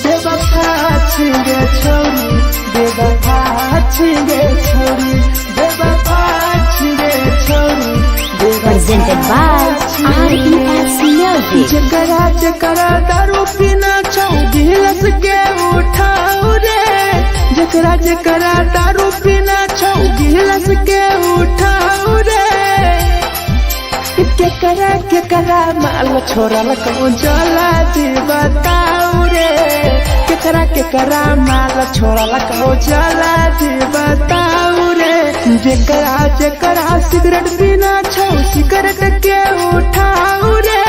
बेवफा छिगे छोरी, बेवफा छिगे छोरी, बेवफा छिगे छोरी। Presented by RES Music. जकरा जकरा दारू पीना छौ गिलस के उठाऊ रे, जकरा जकरा दारू पीना छौ गिलस के उठाऊ रे। केकरा केकरा माल छोड़ल कौन चला जी बताऊ रे, केकरा केकरा माल छोड़ल कौन चला जी बताऊ रे। जेकरा जेकरा सिगरेट पीना छौ सिगरेट के उठाऊ रे,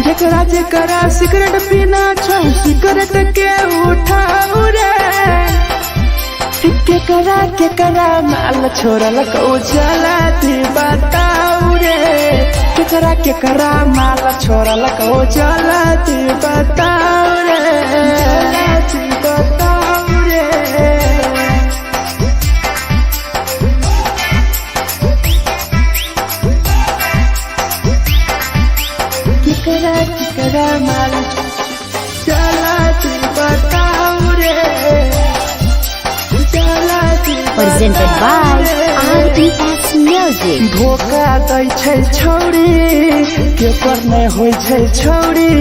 जेकरा जेकरा सिगरेट पीना छौ सिगरेट के उठाऊ रे। केकरा केकरा माल छोड़ल कौ चला दी बताऊ रे, केकरा केकरा माल छोड़ल कौ चला दी बताऊ रे, चला दी बताऊ रे। केकरा केकरा माल चला दी बताऊ रे, चला दी Presented by बताऊ रे। RES Music. धोखा दै छै छौरी, केकर नै होइ छै छौरी,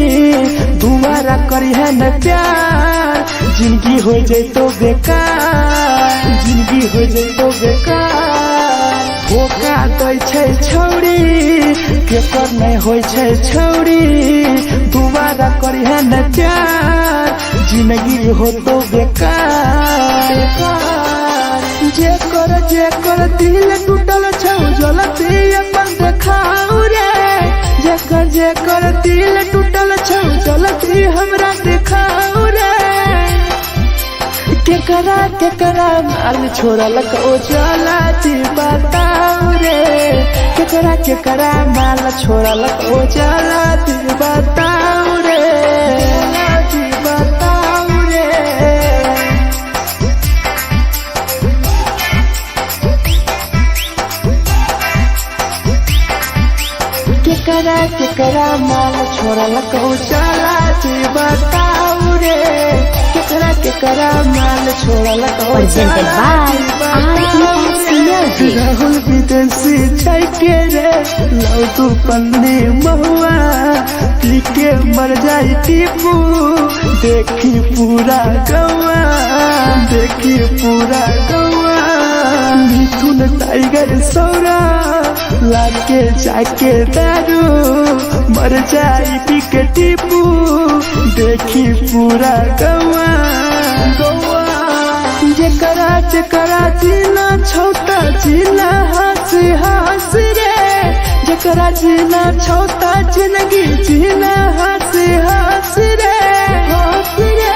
दुबारा करिहे न प्यार, जिंदगी हो जैतो बेकार, जिंदगी हो जैतो बेकार। धोखा दै छै छौरी, केकर नै होइ छै छौरी, दुबारा करिहे न प्यार, जिंदगी होतो बेकार। जेकर जेकर दिल टूटल छौ जलती अपन देखाऊ रे, जेकर जेकर दिल टूटल छौ जलती हमरा देखाऊ रे। केकरा केकरा माल छोड़ल कौ चला जी बताऊ रे, केकरा केकरा माल छोड़ल कौ चला जी बताऊ रे, चला जी बताऊ रे। केकरा केकरा माल छोड़ल कौ चला जी बताऊ रे, केकरा केकरा माल छोड़ल कौ Presented चला by जी बताऊ RES रे। Music. Rahul विदेशी जाके रे लव तू पन्नी महुआ, पी के मर जाई टीपू, देखी पूरा गौआ, देखी पूरा गौआ। मिथुन टाइगर सौरा लाके जाके दारू, मर जाई पी के टीपू, देखी पूरा गौआ गौआ। जेकरा जेकरा जीना छौता जीना हंस हंस रे, जेकरा जीना छौता जिंदगी जीना हंस हंस रे, हंस रे।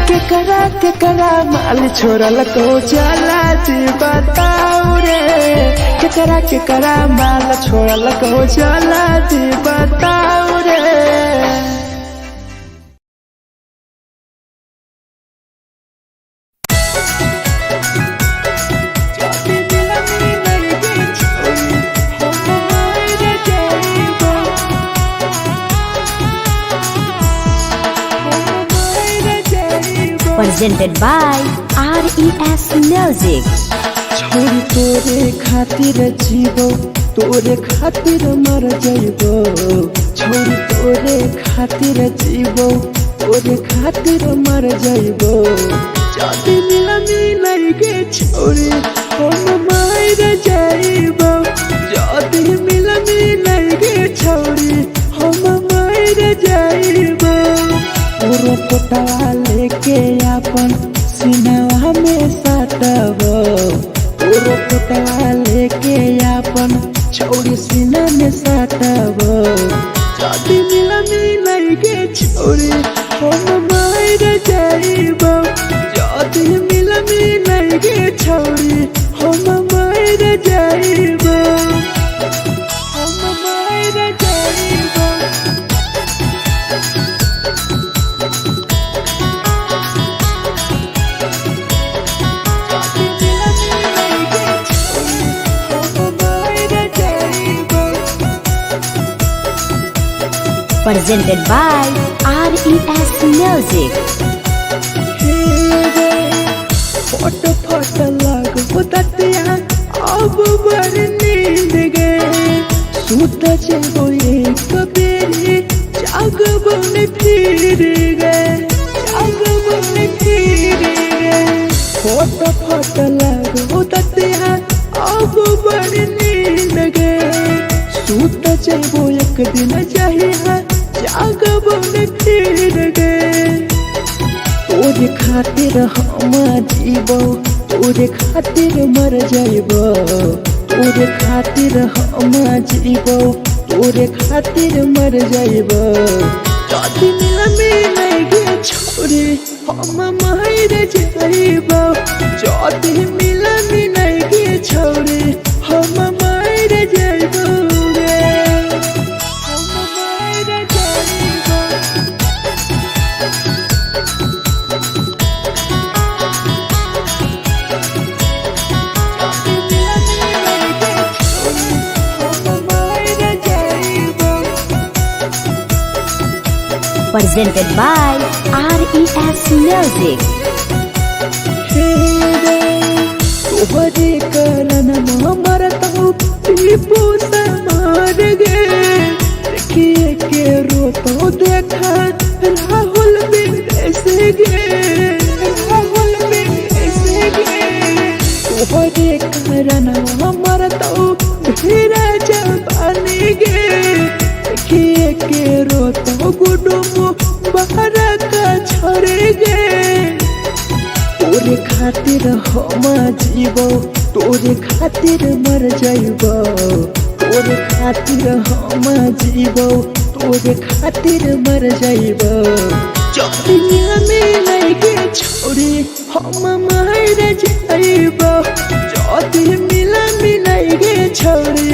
केकरा केकरा माल छोड़ल कौ चला जी बताऊ रे, केकरा केकरा माल छोड़ल कौ चला जी बताऊ रे। Presented by RES Music. छोरी तोरे खातिर जीवो, तोरे खातिर मर जइबो, छोरी तोरे खातिर जीवो, तोरे खातिर मर जइबो। जदी मिलनी नहीं छोरी हम मर जइबो, जदी मिलनी नहीं छोरी हम मर जइबो। तोरो पोटवा लेके अपन सिनवा में सटबो, तोरो पोटवा लेके अपन छौरी सीना में सटबो। जदी मिलनी नहीं छोरी हम मर जइबो, जदी मिलनी नहीं छोरी हम मर जइबो, हम मर जइबो। जदी मिलनी नहीं छोरी Presented by RES Music. Photo photo लागो दतिया अब बड़ नींद गे सुत जेबो एक बेरी जागबो ने फिर गे जागबो ने फिर गे फोटो फोटो लागो दतिया अब बड़ नींद गे सुत जेबो एक दिन चाहिए जागबो ने फिर गे तोरे खातिर हम जीबो तोरे खातिर मर जाइबो तोरे खातिर हम जीबो तोरे खातिर मर जाइबो जदी मिल मिल गे छोरे हम मर जाइबो जदी मिल मिल गे छोरे हम मर जाइबो गे हम मर जाइबो। Presented by RES Music. तोहरे कारण मरतौ टीपू मार गे देखिए के रोतो देखा राहुल बिंदेश गे राहुल बिंदेश गे तोहरे कारण मरतौ भेरा जबानी गे देखिए के रोतो गुडुमु बाहर का छोड़े गे तोरे खातिर हम जीबो तोरे खातिर मर जाइबो तोरे खातिर हम जीबो तोरे खातिर मर जाइबो जदी मिल गे छोरे हम मर जाइबो जदी मिल मिल गे छोरे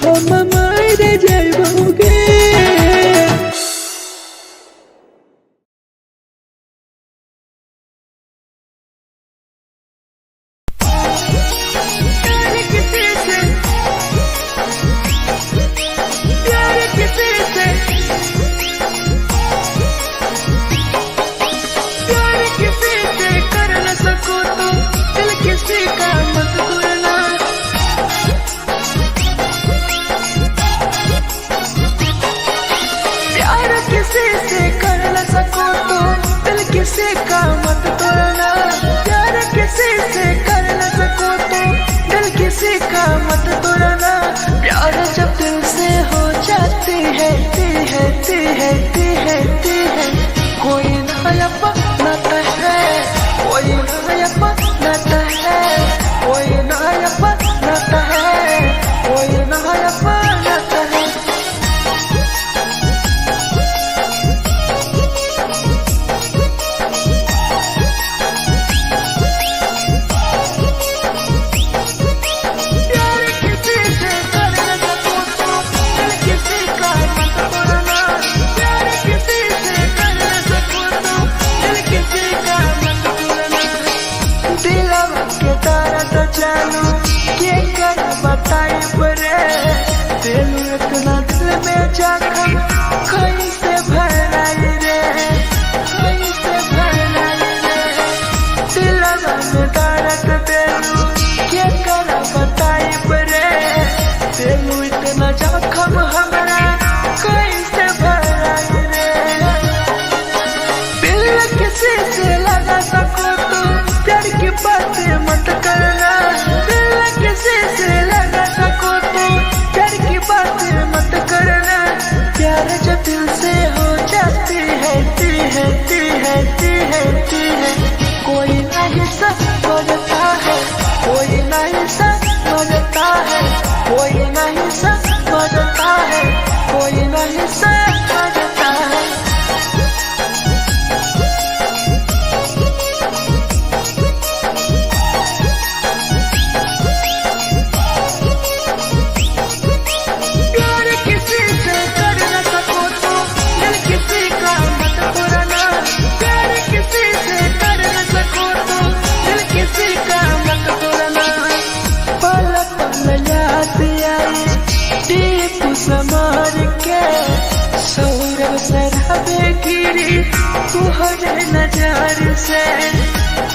हम मर जाइबो गे। प्यार किसी से प्यार किसी से प्यार किसी से कर न सको तो दिल किसी का मत तोड़ना। प्यार किसी से कर न सको तो दिल किसी का मत तोड़ना। प्यार किसी से कर न सको तो दिल किसी का मत तोड़ना। प्यार जब दिल से हो जाती है ती है ती है ती है ती है कोई ना अपनाता है कोई ना अपनाता है कोई ना अपनाता है कोई ना अपनाता है। प्यार किसी से कर न सको तो दिल किसी का मत तोड़ना। प्यार किसी से कर न सको तो दिल किसी का मत तोड़ना। दिलवा के दर्द जानू के कर बताई परे दिल इतना दिल में जख्म कैसे भराई रे कैसे भराई रे दिलवा में दर्द देलू के कर बताई परे दिल इतना जख्म हमरा कैसे भराई रे। दिल किसी से लगा सको तो प्यार की बातें मत करना। दिल किसी से लगा सको तो प्यार की बातें मत करना। प्यार जब दिल से गिरी तुहरे नजर से,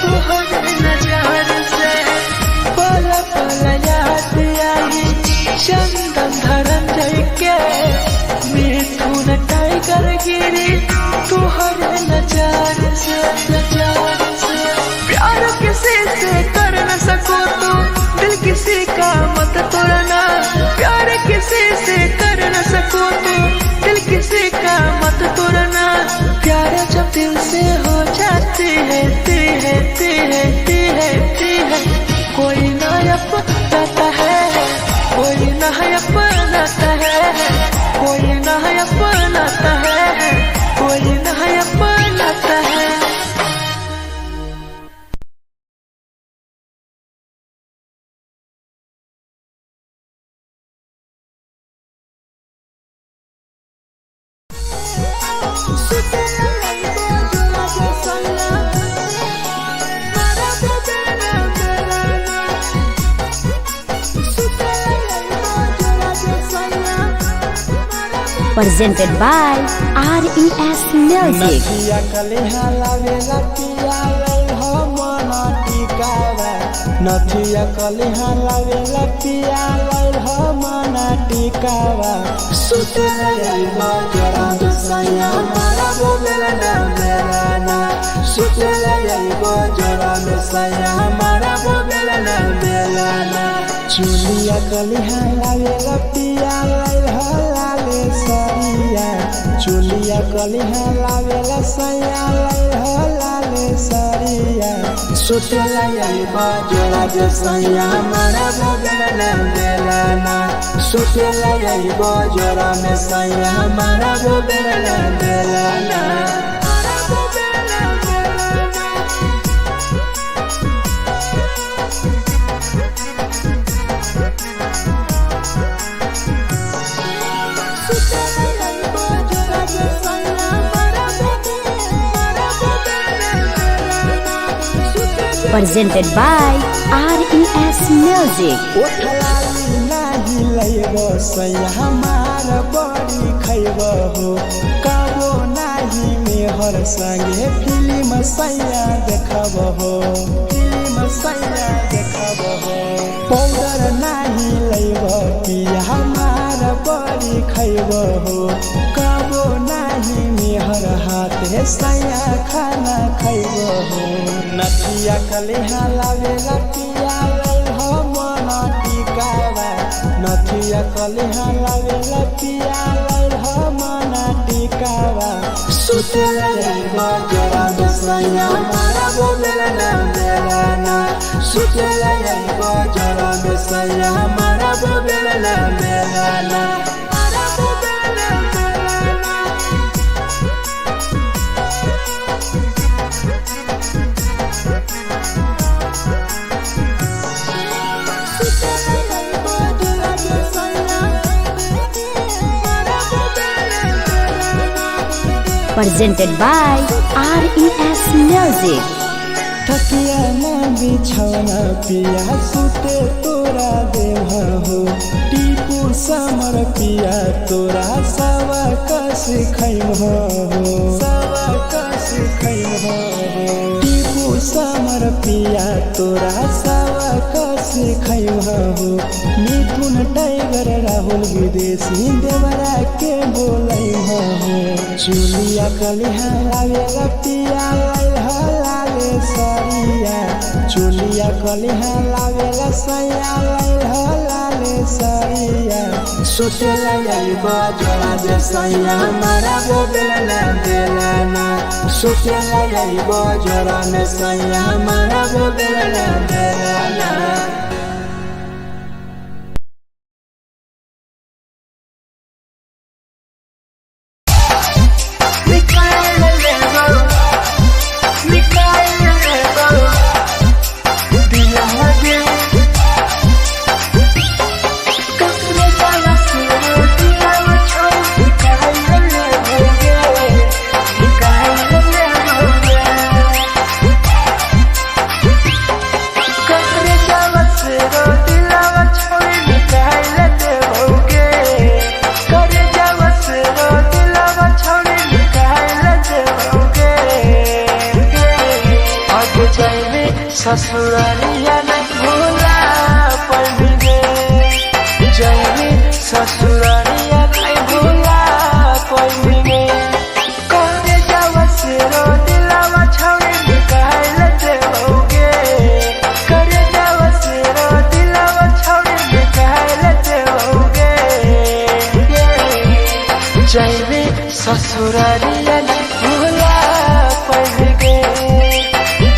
तुहरे नजर से। पल पल याद आई चंदन धरम जय के, मिथुन टाइगर गिरी तुहरे नजर से, नजर से। प्यार किसी से कर न सको तो दिल किसी का मत तोड़ना, प्यार किसी से कर न सको तो दिल किसी का मत तोड़ना। प्यार जब दिल से हो जाती है, ती है, ती है, ती है, ती है, कोई ना अपनाता है, कोई ना अपनाता है, कोई ना अपनाता है, कोई ना अपनाता है। Presented by RES Music. नथिया कलेहा लावेला पिया हो मन टिकावा, नथिया कलेहा लावेला पिया हो मन टिकावा। सुतेला आइबो जोरा दुसैया मारा बोलेला ना मेरा ना, सुतेला आइबो जोरा दुसैया मारा बोलेला ना मेरा ना। चुलिया कलेहा लावेला पिया हो लाले सरिया, चुलिया कलिहा लावेला सैया हो लाले सरिया। सुतेला आइबो जोरा जे सैया मारा बोलेला बेला ना, सुतेला आइबो जोरा में सैया मारा बोलेला बेला ना। Presented by RES Music. ओठलाली नाही लैब सैया हमार बड़ी खैब हो, कबो नाही मेहर संगे फिल्म सैया देखब हो, फिल्म सैया देखब हो। पाउडर नाही लैब पिया हमार बड़ी खैब हो, कबो नाही मेहर हाथे सैया खाना खैब हो। नथिया कलेहा लावेला पिया हो मन टिकावा, नथिया कलेहा लावेला पिया हो मन टिकावा। सुतेला आइबो जोरा दुसैया मारा बोलेला ना मेरा ना, सुतेला आइबो जोरा दुसैया मारा बोलेला ना मेरा ना। Presented by RES Music. थकिया ना बिछौना पिया सुते तोरा देव हो, टीपू समर पिया तोरा सवा कस खैम हो, सवा कस खैम हो। टीपू समर पिया तोरा सवा कस खैम हो, मिथुन टाइगर राहुल विदेशी देवरा के बोलै हो। चुलिया कलिहा लावेला पिया हो लाले सरिया, चुलिया कलिहा लावेला सैया हो लाले सरिया। सुतेला आइबो जोरा जे सैया मारा बोलेला बेला ना, सुतेला आइबो जोरा में सैया मारा बोलेला बेला ना। आगे जाइबे ससुरारिया नहीं भूला पैबे, जाइबे ससुरारिया नहीं भूला पैबे। करे जावा से रो दिलावा छौड़ी निकाल देबोगे, करे जावा से रो दिलावा छौड़ी निकाल देबोगे। जाइबे ससुरारिया नहीं भूला पैबे,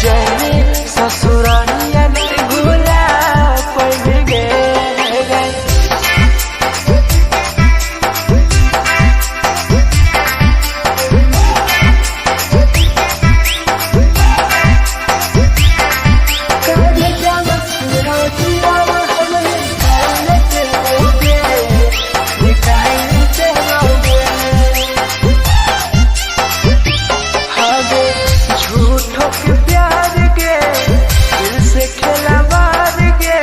जाइबे ससुरारिया नहीं भूला पैबे। करे जावा से रो दिलावा हमें निकाल देबोगे, निकाल देबोगे। आगे झूठों के प्यार के दिल से खेला मार के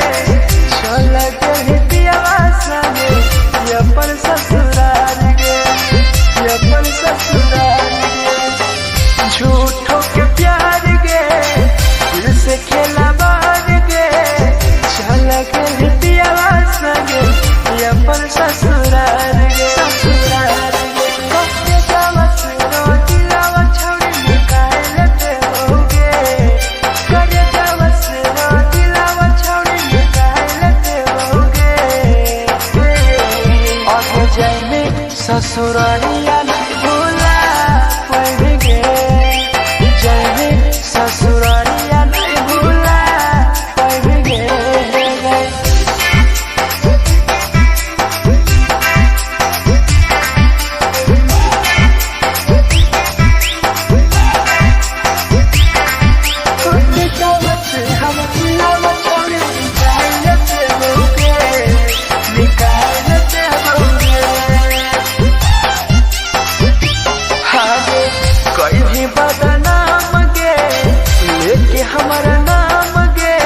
चल गए पियावा संगे ये अपन ससुराल गे, ये अपन ससुराल गे। झूठों के प्यार के दिल से खेला मार के चल गए पियावा संगे ये अपन ससुराल गे, ससुराल गे। कहे जावा से रो दिलावा छौड़ी निकाल देबोगे, करे जावा से रो दिलावा छौड़ी निकाल देबोगे। आगे जाइबे ससुरारिया नहीं भूला पैबे, जाइबे ससुरारिया नहीं भूला पैबे। करे जावा से हम दिलावा छौड़ी निकाल देबोगे, निकाल देबोगे। आगे कोई भी बदनाम गे लेके हमारा नाम गे,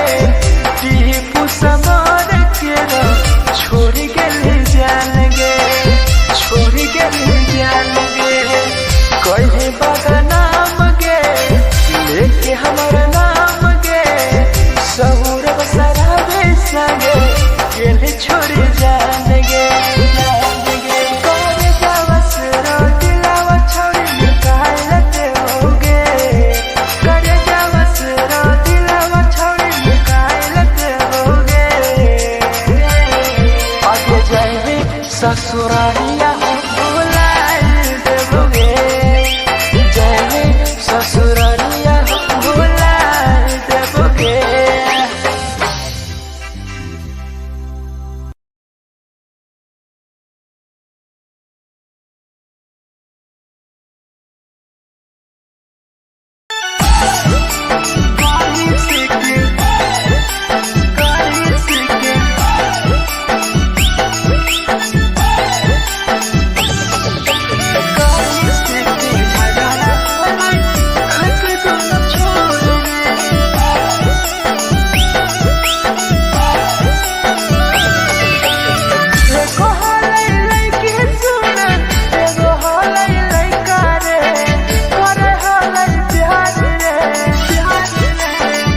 टीपू समार के रो छोड़ के ले जान गे, छोड़ के ले जान गे। कोई भी बदनाम गे लेके हमारा नाम गे, सहूर बसरा संगे गेल छोड़ जान गे, जान गे। करे जावा से रो दिलावा छौड़ी निकाल देबोगे, करे जावा से रो दिलावा छौड़ी निकाल देबोगे। आगे जाइबे ससुरारिया भुला देबोगे, जाइबे ससुरारिया भुला देबोगे।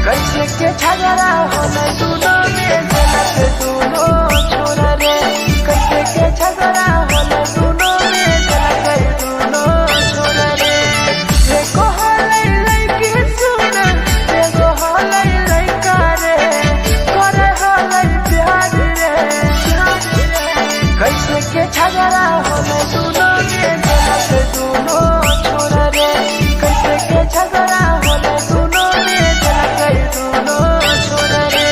कैसे के झगड़ा होले दुनो में जनक दुनो छोरा रे, कैसे के झगड़ा होले दुनो में जनक दुनो छोरा रे। एगो होले लइकी सुन, एगो होले लइका रे, करे होले प्यार रे। कैसे के झगड़ा होले दुनो में जनक दुनो छोरा रे, कैसे के झगड़ा होले दुनो में जनक दुनो छोरा रे।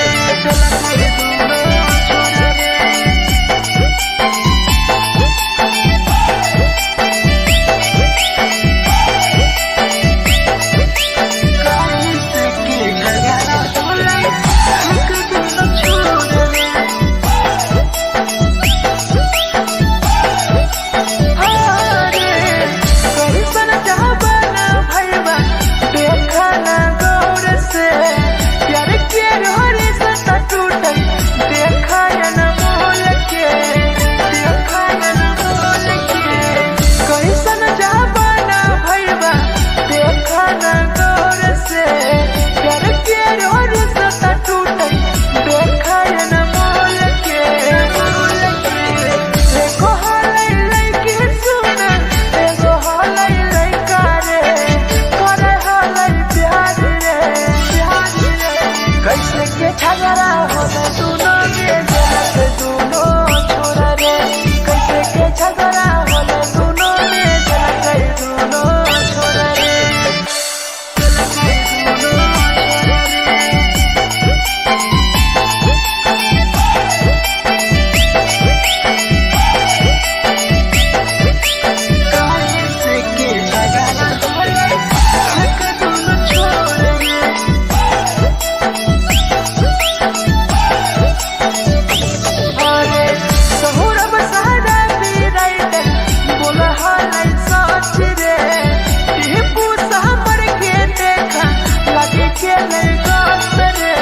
गेलै गस्त रे,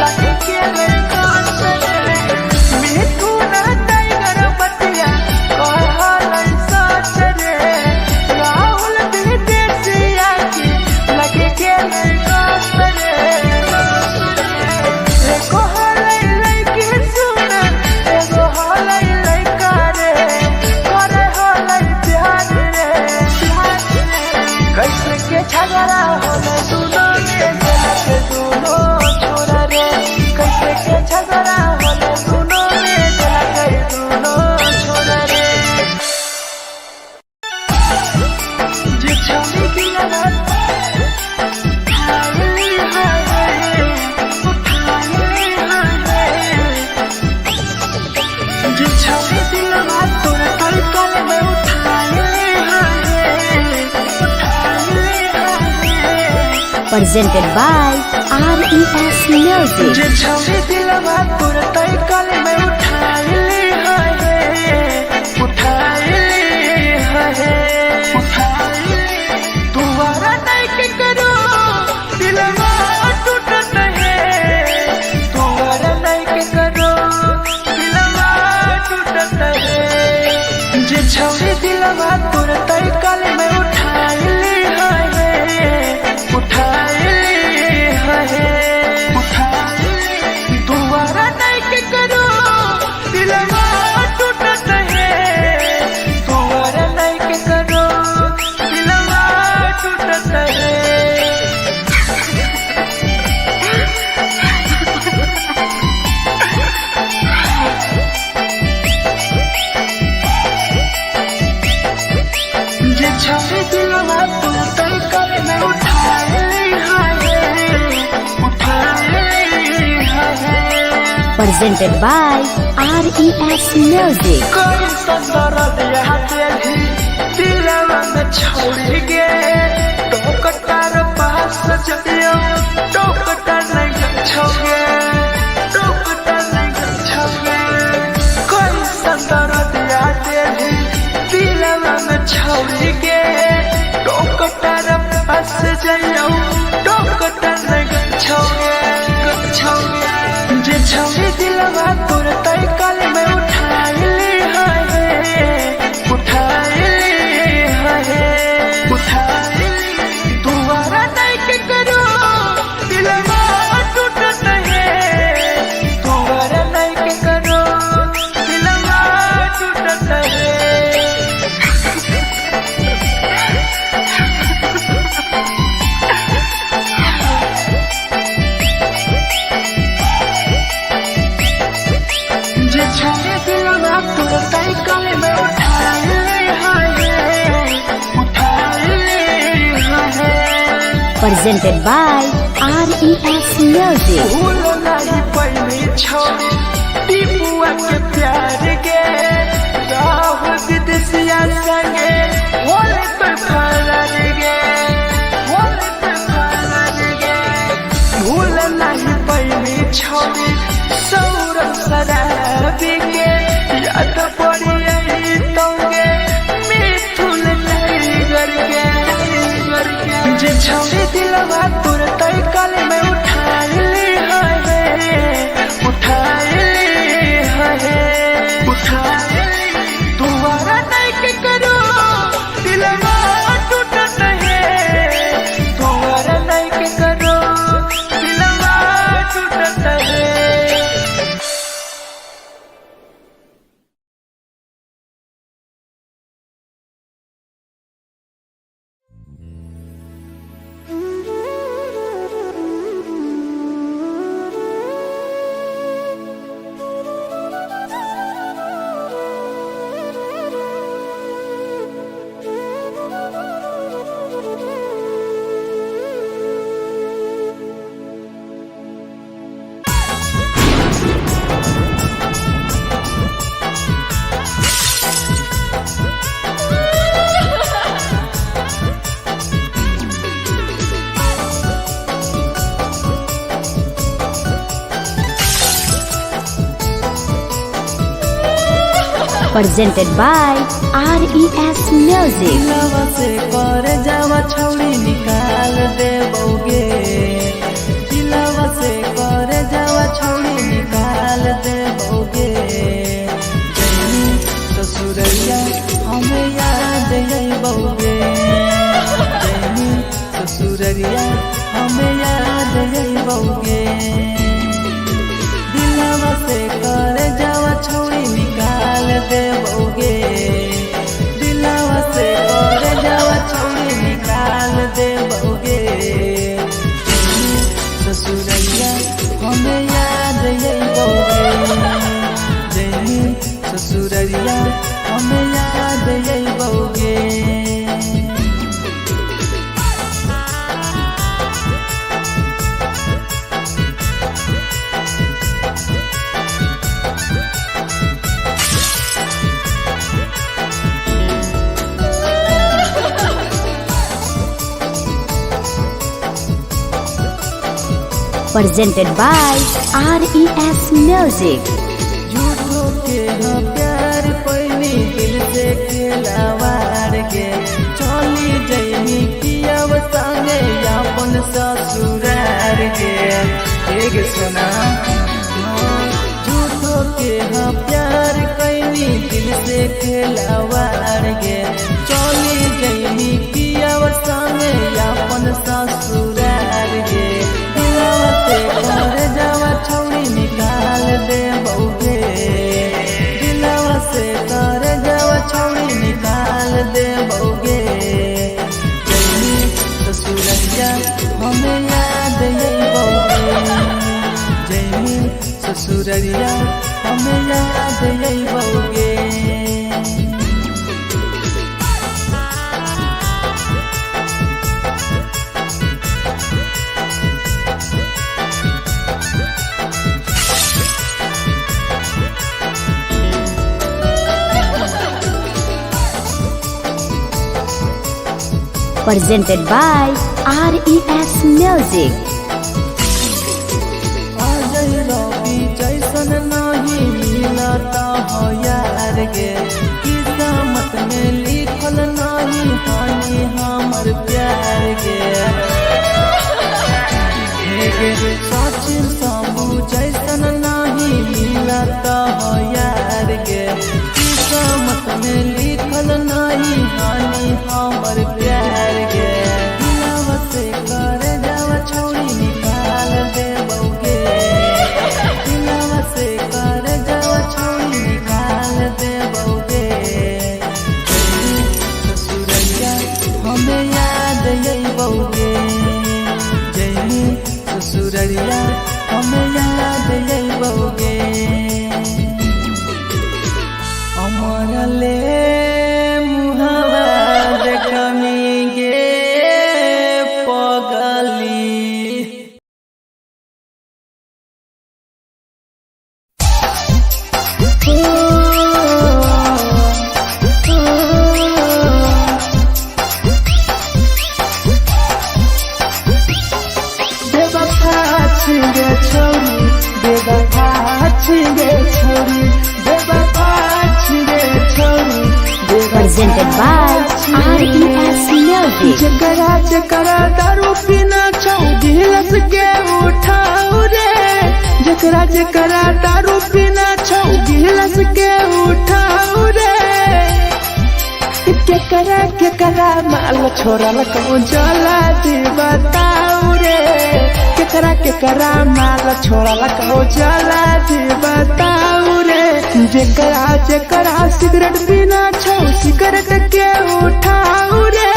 लगे गेलै गस्त रे। मिथुन टाइगर बतिया कहलै सच रे, राहुल विदेशिया के लगे गेलै गस्त रे। एगो हलै लैकी सुन, एगो हलै लैका रे, करे हलै प्यार रे। कैसे के झगड़ा होलै दुनो में, देलक दुनो छोरा रे। कैसे के झगड़ा होलै दुनो में, देलक दुनो छोरा रे। जे छौरी दिलवा उठाइली हाय, उठाइली हाय। जे छौरी दिलवा तोरा कल कल में उठाइली हाय, उठाइली हाय। Presented by RES Music. जे छौरी दिलवा तोरा तय कल में उठाइली हाय, उठाइली हाय, उठाइली। तुम्हारा नहीं के करो दिलवा टूटत है, तुम्हारा नहीं के करो दिलवा टूटत है। जे छौरी दिलवा तोरा तय कल में उठाइली हाय, उठाइली हाय, उठाइली। दोबारा नहीं के करो दिलवा टूटत है, दोबारा नहीं के करो दिलवा टूटत है। जे छौरी दिलवा तोरा तय कल में उठाइली हाय, उठाइली हाय। Presented by RES Music. कोई दर्द यहाँ तेरी दिलवा में छोड़ गे, टोकटार पास जइयो टोकटा नहीं छोगे, टोकटा नहीं छोगे। कोई दर्द यहाँ तेरी दिलवा में छोड़ गे, टोकटार पास जइयो टोकटा नहीं छोगे, छोगे। जे छौरी दिलवा तोरा तय कल में उठाइली हाय, उठाइली हाय, उठाइली। दोबारा नहीं के करो दिलवा टूटत है, दोबारा नहीं के करो दिलवा टूटत है। जे छौरी दिलवा तोरा तय कल में उठाइली हाय, उठाइली हाय। Presented by RES Music. भूल नहीं पैली छोड़ी टीपुआ के प्यार गे, राहु विदेशिया संगे होले पे फरार गे, होले पे फरार गे। भूल नहीं पैली छोड़ी सौरभ शराबी के, याद पड़ी आई तोगे मिथुन टाइगर के, टाइगर के। जे छौरी दिलवा तोरा तय कल में उठाइली हाय, उठाइली हाय, उठाइली। दोबारा नहीं के करो दिलवा टूटत है, दोबारा नहीं के करो दिलवा टूटत है। Presented by RES Music. दिलवा से कर जावा छौड़ी निकाल दे बौगे। अइबौगे। दिलवा से कर जावा छौड़ी निकाल देबौगे। दिलवा से कर जावा छौड़ी निकाल देबौगे। ससुरैया हमें याद अइबौगे। जैनी ससुरैया हमें याद अइबौगे। Presented by RES Music. झूठो के हम प्यार पैनी दिल से खेलावार के चली जैनी कियाव संगे अपन ससुरार के। एक सुना झूठो के हम प्यार कैनी दिल से खेलावार के चली जैनी कियाव संगे अपन ससुरार के। दिलवा से कर जावा छौड़ी निकाल दे बौगे। दिलवा से कर जावा छौड़ी निकाल दे बौगे। जैनी ससुरैया हमें याद अइबौगे। जैनी ससुरैया हमें याद अइबौगे। Presented by RES Music. Ajay रवि जैसन नहीं मिलता हो यार गे। किस्मत में लिखल नहीं हानि हमर प्यार गे। सचिन शंभू जैसन नहीं मिलता हो यार गे। किस्मत में लिखल नहीं हानि हमर प्यार गे। दिलवा से कर जावा छौड़ी निकाल देबौगे। दिलवा से कर जावा छौड़ी निकाल देबौगे। ससुरैया हमें याद अइबौगे। जैनी ससुरैया हमें याद अइबौगे। अमरले मुहावा देखमी गे पगली। बेवफा छिगे छोरी, बेवफा छिगे छोरी, बेवफा छिगे छोरी, बेवफा Presented by छिगे। RES Music. जकरा जकरा दारू पीना छौ गिलस के उठाऊ रे। जकरा जकरा दारू पीना छौ गिलस के उठाऊ रे। केकरा केकरा माल छोड़ल कौन चला दी बताऊ रे। केकरा केकरा माल छोड़ल कौन चला दी बताऊ रे। जेकरा जेकरा सिगरेट पीना छौ सिगरेट के उठाऊ रे।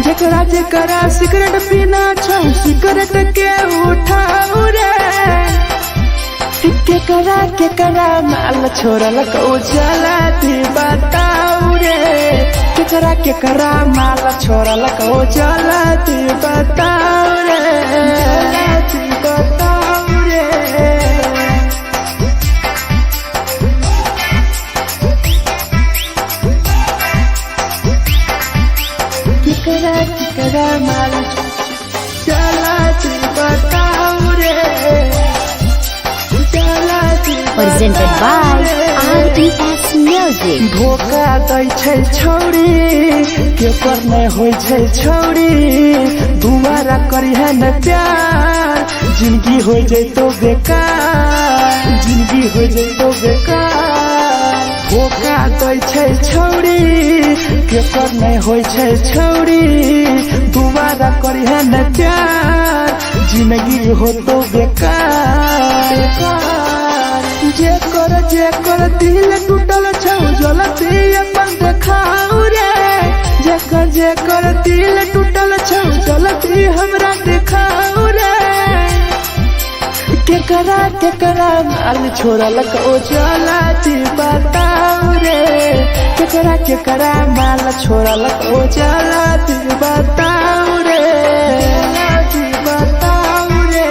जेकरा जेकरा सिगरेट पीना छौ सिगरेट के उठाऊ रे। केकरा केकरा माल छोड़ल कौ चला दी बताऊ रे। केकरा केकरा माल छोड़ल कौ चला दी बताऊ रे। चला दी बताऊ रे। केकरा केकरा माल चला दी बताऊ रे। चला दी Presented by बताऊ रे। RES Music. धोखा दै छै छौड़ी केकर नै होइ छै छौड़ी। दुबारा करिहे न प्यार जिंदगी हो जैतो बेकार। जिंदगी हो जैतो बेकार। धोखा दै छै छौड़ी केकर नै होइ छै छौड़ी। दुबारा करिहे न प्यार जिंदगी हो तो बेकार। जेकर जेकर दिल टूटल छौ जलती अपन देखाऊ रे, जेकर जेकर दिल टूटल छौ जलती हमरा देखाऊ रे। केकरा केकरा माल छोड़लक ओ जलाती बताऊ रे, केकरा केकरा माल छोड़लक ओ जलाती बताऊ रे, जलाती बताऊ रे।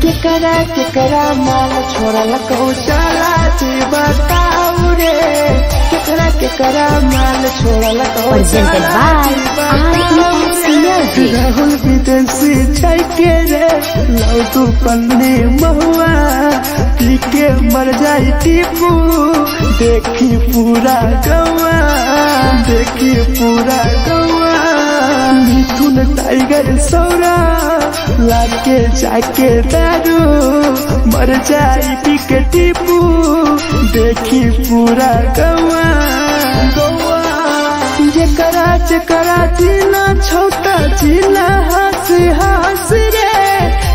केकरा केकरा माल छोड़लक ओ जलाती बताऊ रे, केकरा केकरा माल छोड़लक ओ Presented by RES Music. Rahul विदेशी के रे लव तू पन्नी महुआ पी के मर जाई टीपू, देखी पूरा गौआ, देखी पूरा गौआ। मिथुन टाइगर सौरा लाके जाके दारू मर जाई पी के टीपू, देखी पूरा गौआ गौआ। जेकरा जेकरा जीना छौता जीना हंस हंस रे,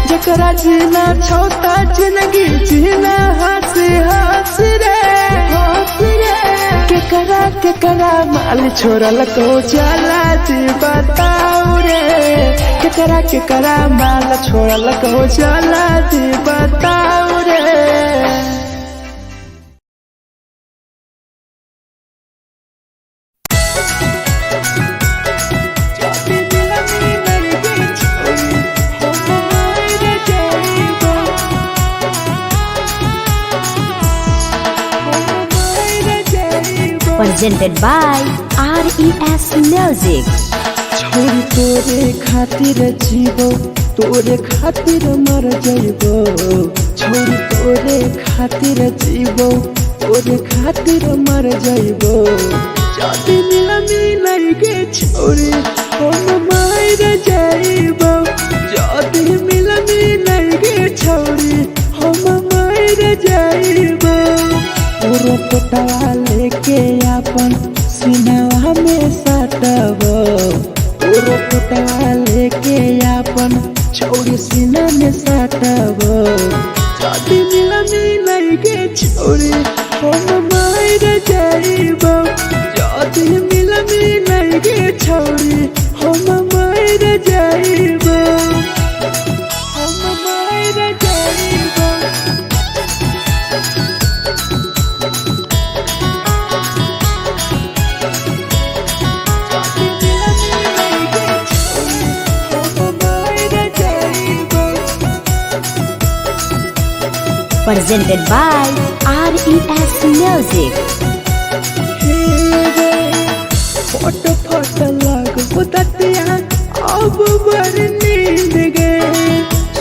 जेकरा जीना छौता जिंदगी जीना हंस हंस रे, हंस रे। केकरा केकरा माल छोड़लक ओ जलाती बताऊ रे, केकरा केकरा माल छोड़लक ओ जलाती बताऊ रे। Presented by RES Music. छोरी तोरे खातिर जीवो, तोरे खातिर मर जइबो, छोरी तोरे खातिर जीवो, तोरे खातिर मर जइबो। जदी मिलनी नहीं छोरी हम मर जइबो, जदी मिलनी नहीं छोरी हम मर जइबो। तोरो पोटवा लेके अपन सिनवा में सटबो, तोरो पोटवा लेके अपन छौरी सीना में सटबो। जदी मिलनी नहीं छोरी हम मर जइबो, जदी मिलनी नहीं छोरी हम मर जइबो, हम मर जइबो। Presented by RES Music. Photo photo लगबो दतिया अब बड़ नींद गे,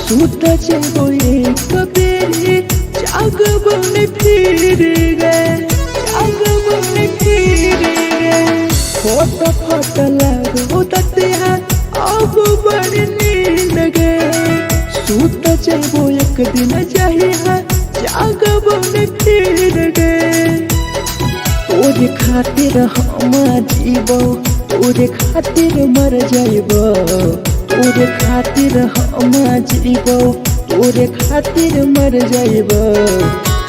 सुत जेबो एक बेरी जागबो ने फिर गे, जागबो ने फिर गे। फोटो फोटो लगबो दतिया अब बड़ नींद गे, सुत जेबो एक दिन जहिया जागबो ने फिर गे। तोरे खातिर हम जीबो, तोरे खातिर मर जइबो, तोरे खातिर हम जीबो, तोरे खातिर मर जइबो।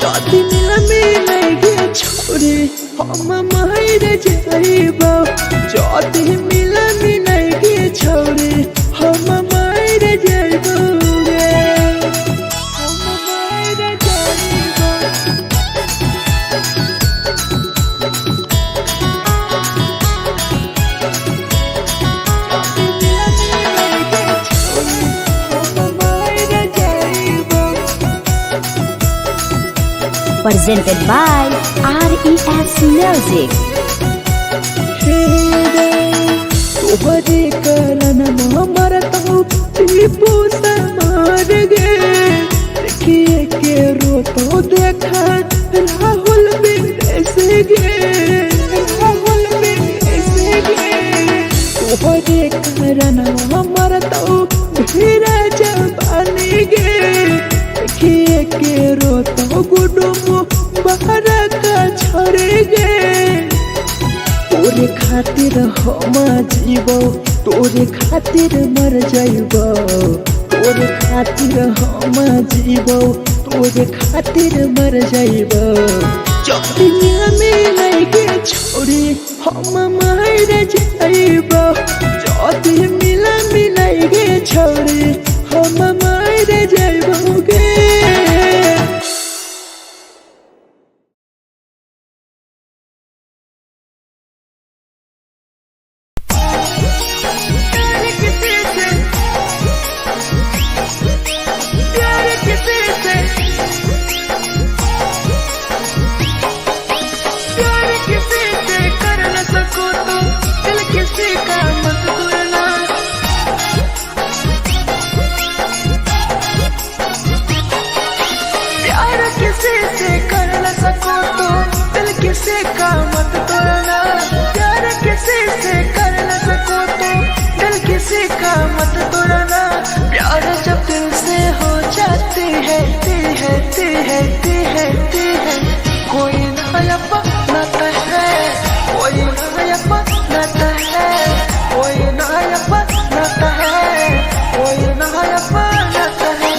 जदी मिलनी नहीं छोरी हम मर जइबो, जदी मिलनी नहीं छोरी हम मर जइबो रे, हम मर जइबो। Presented by RES Music. तोहरे कारण मरतौ टीपू समार गे, देखिए के रोतो देखा राहुल विदेश गे, राहुल विदेश गे। तोहरे कारण मरतौ धीरज बन गे, देखिए के रोतो गुडुम बाहर हमारा का छोड़े गे। तोरे खातिर हम जीवो, तोरे खातिर मर जाइबो, तोरे खातिर हम जीवो, तोरे खातिर मर जाइबो। चौकिया में लगे छोड़ी हम मर जाइबो, चौथी मिला मिलाएगे छोड़ी हम मर जाइबो गे। मत तोड़ना, प्यार जब दिल से हो जाती है ती है ती है ती है ती है, कोई ना अपनाता है, कोई ना अपनाता है, कोई ना अपनाता है, कोई ना अपनाता है।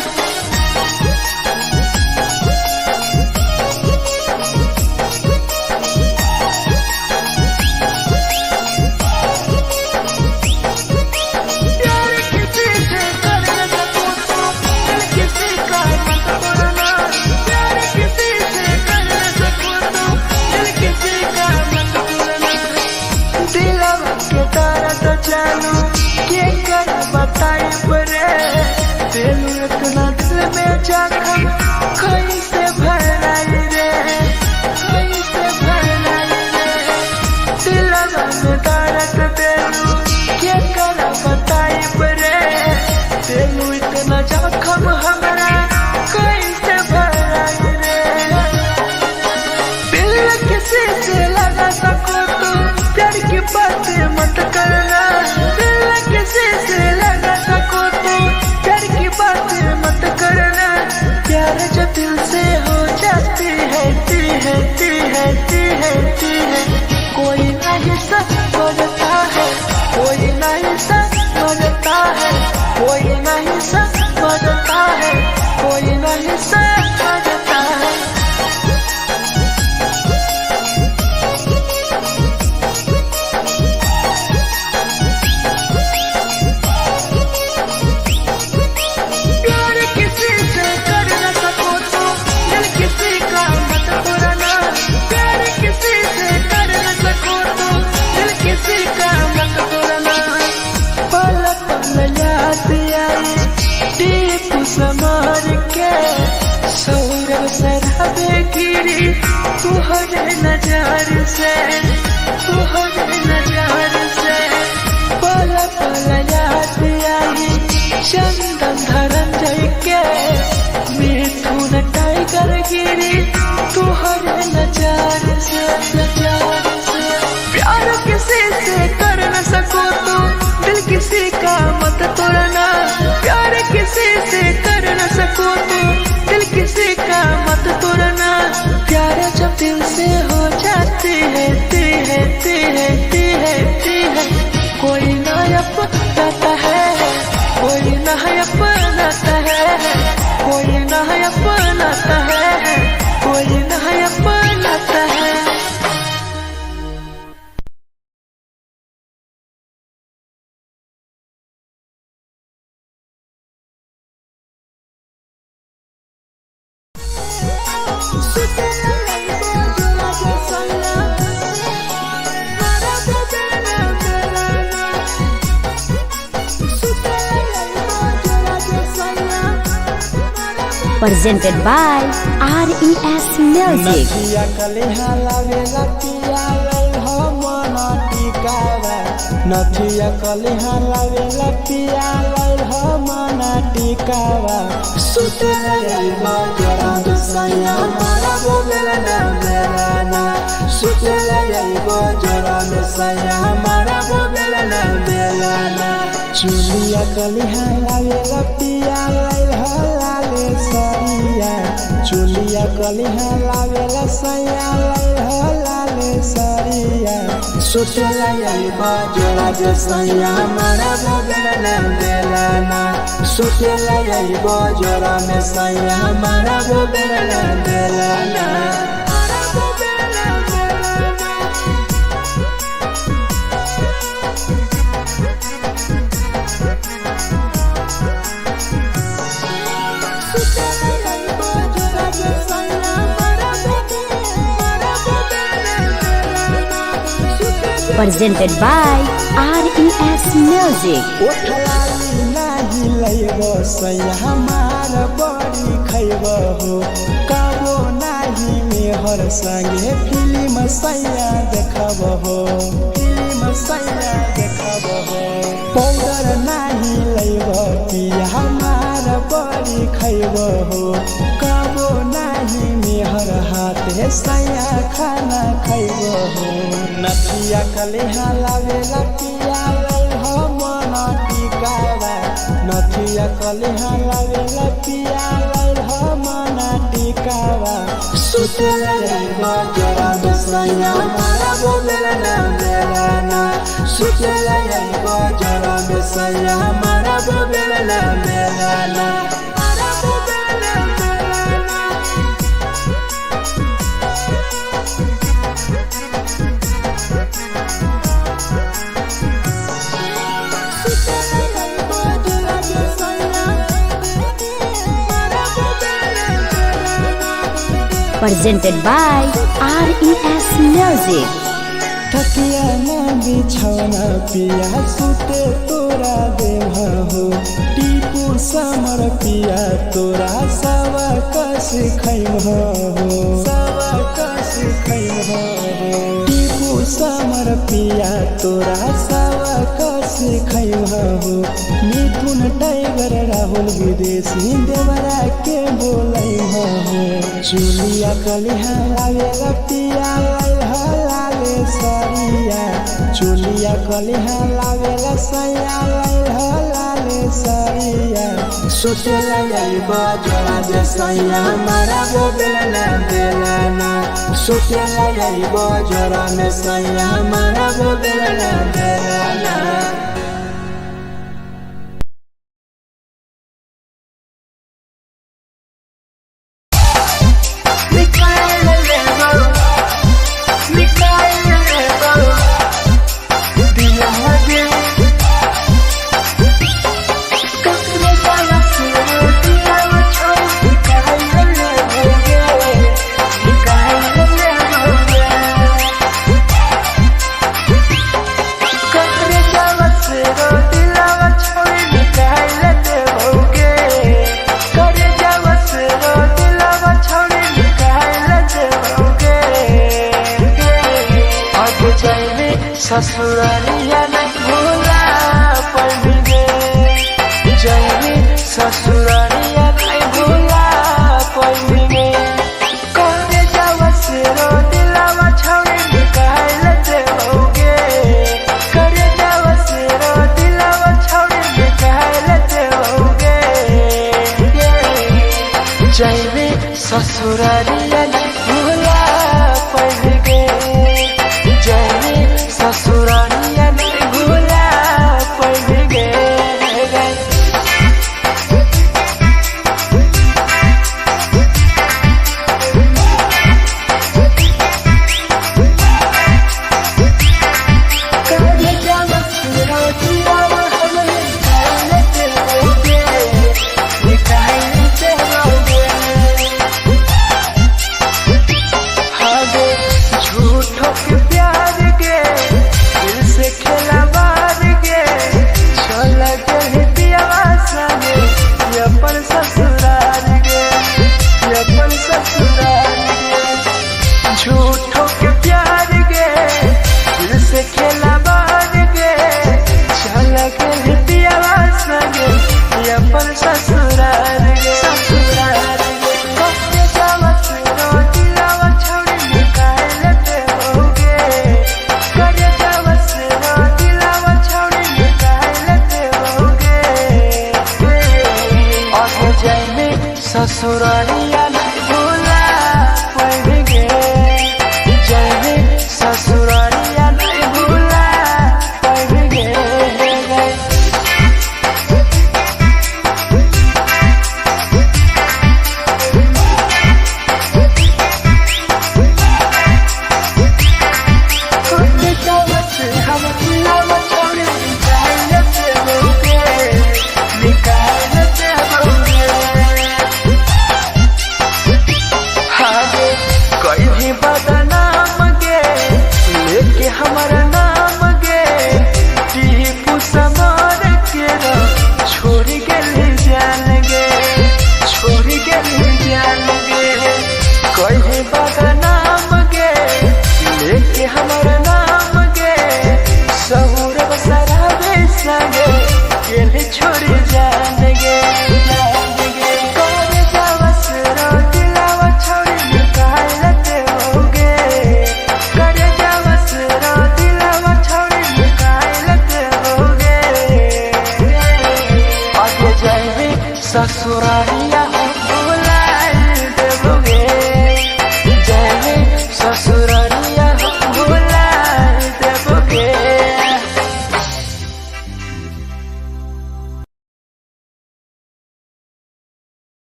के कर बताई परे दिल इतना दिल में जख्म कैसे भराई रे, कैसे भराई रे, दिल में दर्द दिल के कर बताई परे दिल इतना जख्म हमरा कैसे भराई रे। दिल किसी से लगा सको तो प्यार की बातें मत करना, दिल किसी से लगा सको तो प्यार की बातें मत करना, प्यार जो दिल से हो जाती है ती है ती है ती है ती है, कोई नहीं समझता है, कोई नहीं समझता है, कोई नहीं समझता है, कोई नहीं समझता है। समार के सौरभ सराबे गिरी तुहरे नजर से, तुहरे नजर से, पल पल याद आई चंदन धरंजय के, मिथुन टाइगर गिरी तुहरे नजर से, नजर से। प्यार किसी से कर न सको तो दिल किसी का मत तोड़ना, प्यार किसी से कर न सको तो दिल किसी का मत तोड़ना, प्यार जब दिल से हो जाती है ती है ती है ती है ती है, कोई ना अपनाता है, कोई ना अपनाता है, कोई ना अपनाता है, कोई ना अपनाता है। Presented by RES Music. नथिया कलेहा लावेला पिया लल हो मन टिकावा, नथिया कलेहा लावेला पिया लल हो मन टिकावा, सुते लइबा जरा दुसैया मारा बोलेला ना मेरा ना, सुते लइबा जरा दुसैया मारा बोलेला ना मेरा ना, चुलिया कलेहा लावेला पिया लल हो लाले सरिया, चुलिया कलिहा लावेला सैया लाले सरिया सुतेला अइबो जोरा जे सैया मारा बेलना बेलना सुतेला अइबो जोरा में सैया मारा बेलना बेलना Presented by RES Music. ओठलाली नाही लैब सैया हमार बड़ी खैब हो कबो नाही मेहर संगे फिल्म सैया देखब हो फिल्म सैया देखब हो पाउडर नाही लैब पिया हमार बड़ी खैब हो कबो नाही मेहर हाथे सैया खाना खैब हो नथिया कलेहा लावेला पिया हो मन टिकावा नथिया कलेहा लावेला पिया हो मन टिकावा सुतेला अइबो जोरा में सैया मारा बेलना बेलना सुतेला अइबो जोरा में सैया मारा बेलना बेलना Presented by RES Music. थकिया ना बिछौना पिया सुते तोरा देह हो टीपू समर पिया तोरा सवा कस खैम हो सवा कस खैम हो टीपू समर पिया तोरा सवा कस खैम हो मिथुन टाइगर राहुल विदेशी देवरा के बोलै हो चुलिया कलिहा लावेला पिया लाले सरिया चुलिया कलिहा लावेला सैया लाले सरिया सुतेला अइबो जोरा जे सैया मारा बेलना बेलना सुतेला अइबो जोरा में सैया मारा बेलना बेलना ससुरालिया नहीं भूला पड़ गे जैवी ससुरालिया नहीं भूला पड़ गे करे जावा से रो दिलावा छोड़ी निकाल देवोगे करे जावा से रो दिलावा छोड़ी निकाल देवोगे जैवी ससुरालिया नहीं भूला पड़ गे जैवी ससुरालिया नहीं भूला पड़ गे।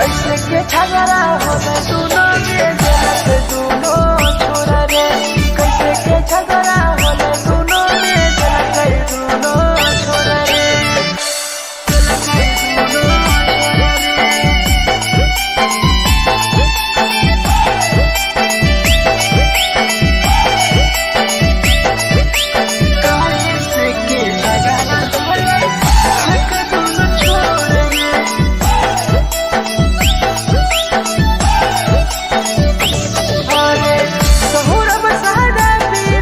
कैसे के झगड़ा होले दुनो रे दिलक दुनो छोरा रे। कैसे के झगड़ा होले दुनो रे दिलक दुनो छोरा रे। दिलक दुनो छोरा रे। कैसे के झगड़ा होले दिलक दुनो छोरा रे। अरे सहुरब सहरा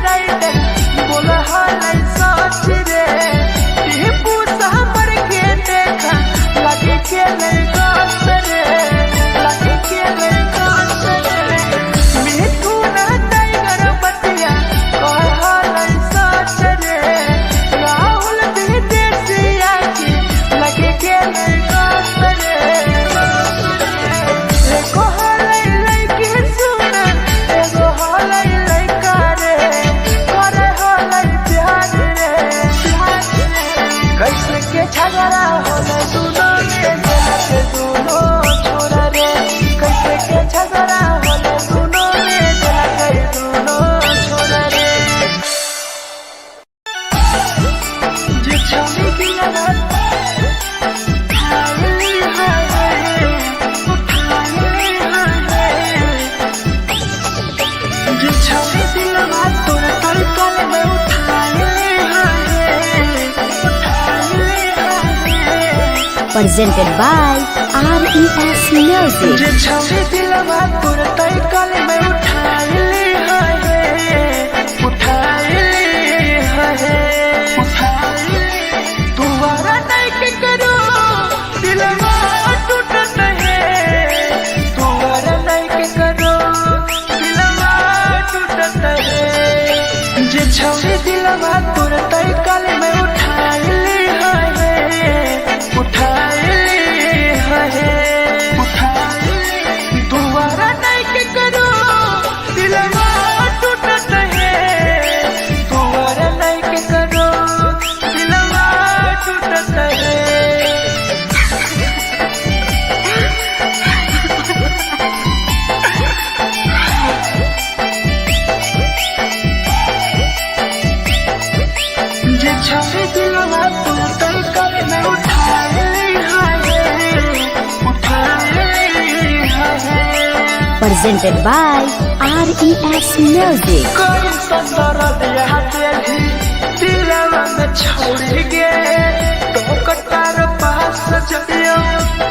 राइटर बोला हालै सच रे। टिपू हमर के देखा लगे के गास रे, लगे के गास रे। मिठू ना टाइगर बतिया कह हालै सच रे। राहुल विदेशिया के लगे के गास रे। एगो हालै लइके सुना, एगो हालै लइका रे, करे हालै प्यार रे। कैसे के झगड़ा होले दुनो रे दिलक दुनो छोरा रे। कैसे के झगड़ा होले दुनो रे दिलक दुनो छोरा रे। जे छौरी दिलवा उठाइली हाय, उठाइली हाय। जे छौरी दिलवा तोरा तलकल में उठाइली हाय, उठाइली हाय। Presented by RES Music. जे छौरी दिलवा तोरा तलकल में उठाइली हाय, उठाइली हाय, उठाइली। दोबारा नहीं के करो दिलवा टूटत है। दोबारा नहीं के करो दिलवा टूटत है। जे छौरी दिलवा तोरा तलकल में उठाइली हाय, उठाइली हाय, उठाइली। दोबारा नहीं के करो दिलवा टूटत है। दोबारा नहीं के करो दिलवा टूटत है। जे छौरी दिलवा तोरा तलकल में उठाइली हाय, उठाइली हाय। Presented by RES Music. कोई दर्द यहाँ तेरी दिलवा में छोड़ गे। टोकटार पास जइयो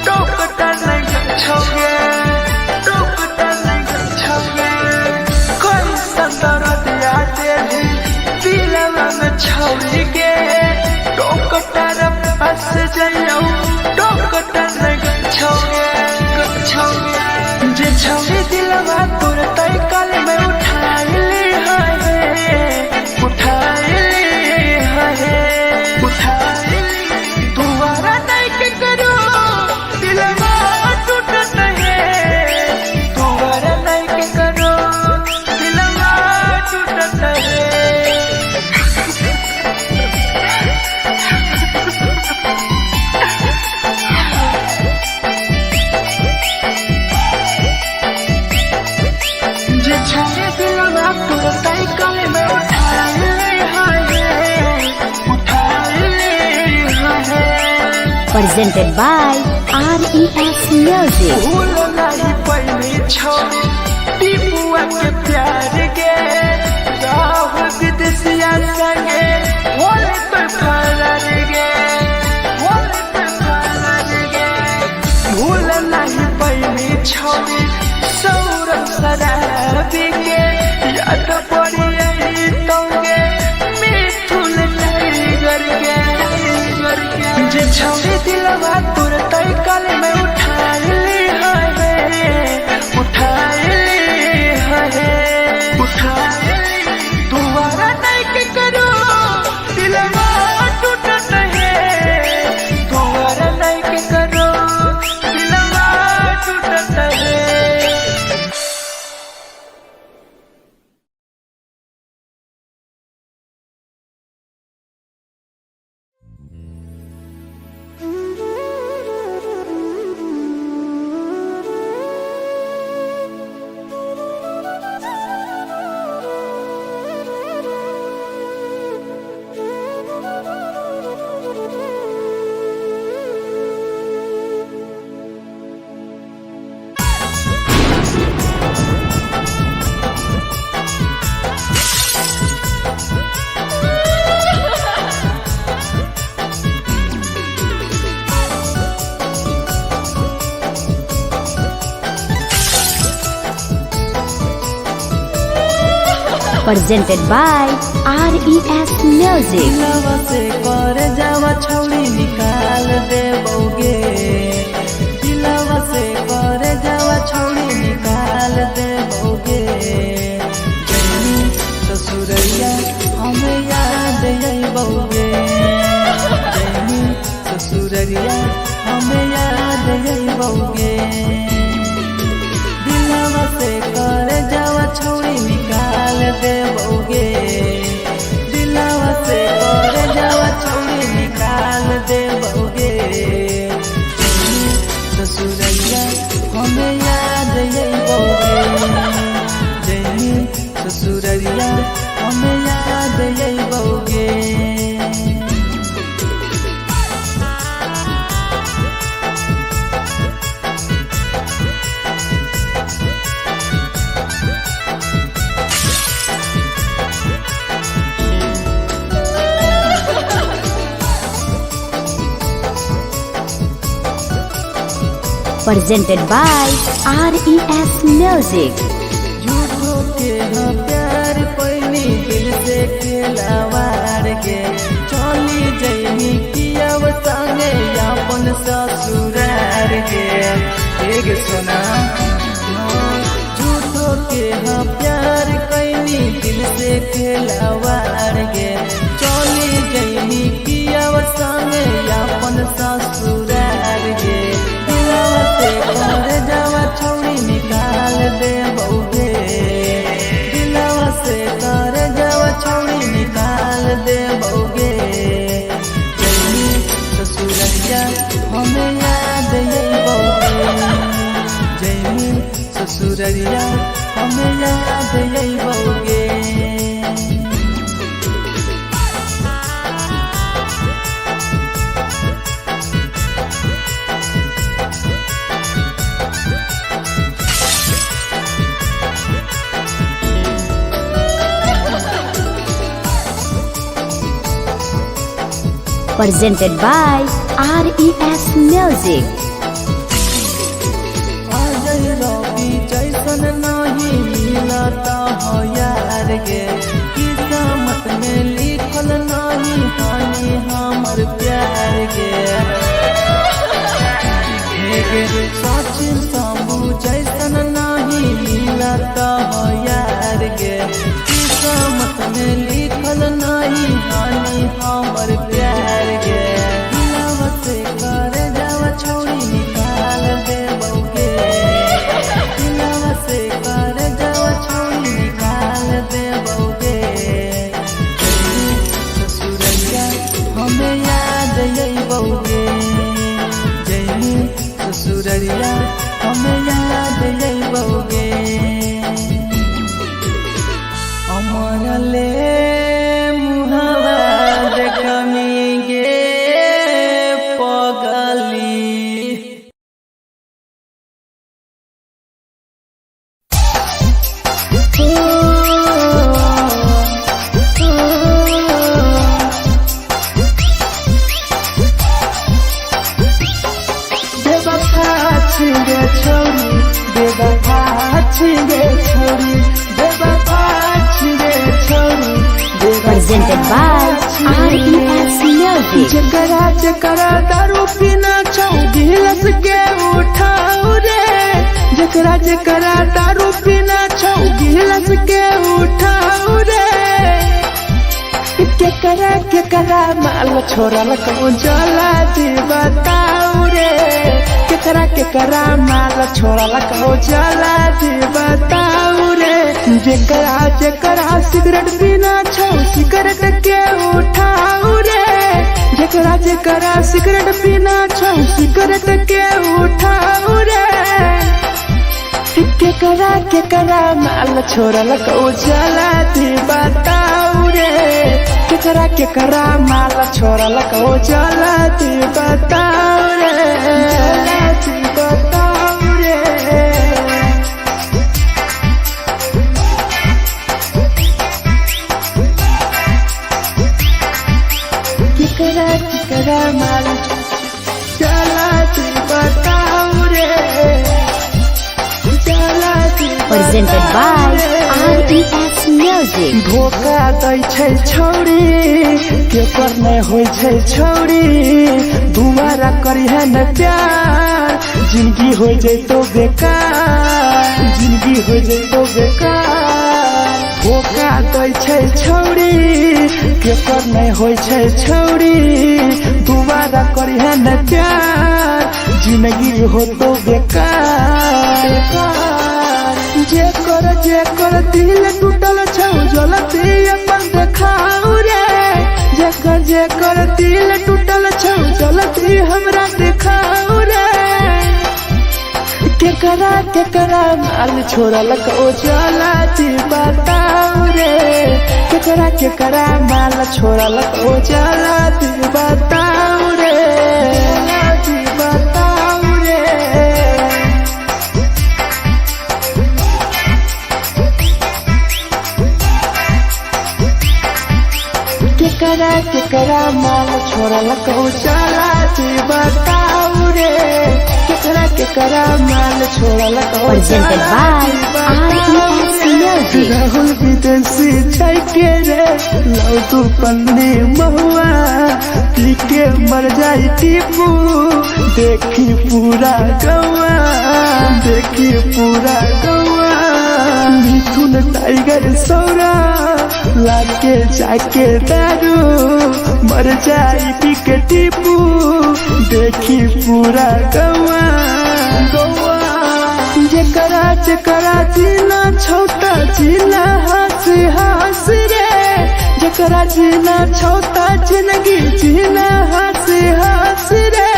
टोकटा नहीं छोगे, टोकटा नहीं छोगे। कोई दर्द यहाँ तेरी दिलवा में छोड़ गे। टोकटार पास जइयो टोकटा नहीं छोगे, छोगे। जे छौरी दिलवा तोरा तलकल में उठाइली हाय, उठाइली हाय, उठाइली। दोबारा नहीं के करो दिलवा टूटत है। दोबारा नहीं के करो दिलवा टूटत है। जे छौरी दिलवा तोरा तलकल में उठाइली हाय, उठाइली हाय। Presented by RES Music. भूल नहीं पैली छौरी टिपुआ के प्यार गे। राहुल विदेशिया संगे होले तो फरार गे, होले तो फरार गे। भूल नहीं पैली छौरी सौरभ शराबी के। याद पड़ी आई तोगे मिथुन टाइगर के, टाइगर के। जे छौरी दिलवा तोरा तलकल में उठाइली हाय, उठाइली हाय, उठाइली। दोबारा नहीं के करो दिलवा टूटत है। दोबारा नहीं के करो दिलवा टूटत है। Presented by RES Music. दिलवा से कर जावा छौड़ी निकाल दे बौगे, दिलवा से कर जावा छौड़ी निकाल दे बौगे। जैनी ससुरैया हमें याद अइबौगे, जैनी ससुरैया हमें याद अइबौगे। दिलवा से कर जावा छौड़ी निकाल दे बौगे, दिलवा से कर जावा छौड़ी निकाल दे बौगे। ससुरैया हमें याद अइबौगे, जैनी ससुरैया हमें याद अइबौगे। Presented by RES Music. झूठो के हम प्यार पैनी दिल से खेलावार के, चली जैनी किया संगे अपन ससुरार के। एक सुना झूठो के हम प्यार कैनी दिल से खेलावार के, चली जैनी किया संगे अपन ससुरार के। दिलवा से कर जावा छौड़ी निकाल दे बौगे, दिलवा से कर जावा छौड़ी निकाल दे बौगे। जैनी ससुरैया हमें याद अइबौगे, जैनी ससुरैया हमें याद अइबौगे। Presented by RES Music. Ajay रवि जैसन नहीं मिलता हो यार गे, किस्मत में लिखल नहीं हानि हमर प्यार गे। हे गे सचिन शंभू जैसन नहीं मिलता हो यार गे, किस्मत में लिखल नहीं हानि हमर प्यार गे। दिलवा से कर जावा छौड़ी निकाल दे बौगे, दिलवा से कर जावा छौड़ी निकाल दे बौगे। ससुरैया हमें याद अइबौगे, जैनी ससुरैया हमें याद अइबौगे। अमर ले मुहावा देखमी गे पगली। बेवफा छिंगे छोरी, बेवफा छिंगे छोरी, बेवफा छिंगे छोरी। Presented by RES Music. जकरा जकरा दारू पीना छौ गिलस के उठाओ रे, जकरा जकरा दारू पीना छौ गिलस के उठाओ रे। केकरा केकरा माल छोड़ल कौन चला जी बताओ रे, केकरा केकरा माल छोड़ल कौन चला जी बताओ रे। जेकरा जेकरा सिगरेट पीना छौ सिगरेट के उठाओ रे, जेकरा जेकरा सिगरेट पीना छौ सिगरेट के उठाओ रे। केकरा केकरा माल छोड़ल कौ चला जी बताओ रे, केकरा केकरा माल छोड़ल कौ चला जी बताओ रे, चला जी बताओ रे। केकरा केकरा माल चला जी बताओ रे, चला जी Presented by बताओ रे। RES Music. धोखा दै छै छौरी, केकर नै होइ छै छौरी। दुबारा करिहे न प्यार, जिंदगी हो जैतो बेकार, जिंदगी हो जैतो बेकार। धोखा दै छै छौरी, केकर नै होइ छै छौरी। दुबारा करिहे न प्यार, जिंदगी हो तो बेकार। जेकर जेकर दिल टूटल छौ जलती अपन देखाऊ रे। जेकर जेकर दिल टूटल छौ जलती हमरा देखाऊ रे। केकरा केकरा माल छोड़ल को चला ती बताऊ रे। केकरा केकरा माल छोड़ल को चला ती बताऊ रे, ती बताऊ रे। केकरा केकरा माल छोड़ल को चला ती बताऊ रे। केकरा केकरा माल छोड़ल को Presented by RES Music. Rahul विदेशी छै के रे, लौ तू पन्नी महुआ पी के मर जाई टीपू। देखी पूरा गौआ, देखी पूरा गौआ। मिथुन टाइगर सौरा लाके जाके दारू मर जाई पी के टीपू। देखी पूरा गौआ गौआ। जेकरा जेकरा जीना छौता जीना हंस हंस रे। जेकरा जीना छौता जिंदगी जीना हंस हंस रे,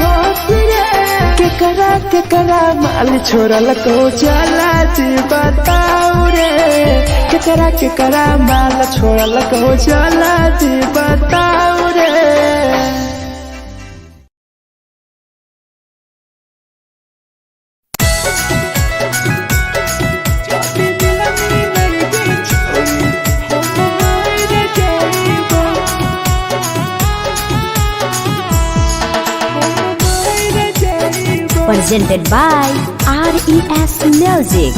हंस रे। केकरा केकरा माल छोड़ल को चला जी बताऊ रे। केकरा केकरा माल छोड़ल को चला जी बताऊ रे। Presented by RES Music.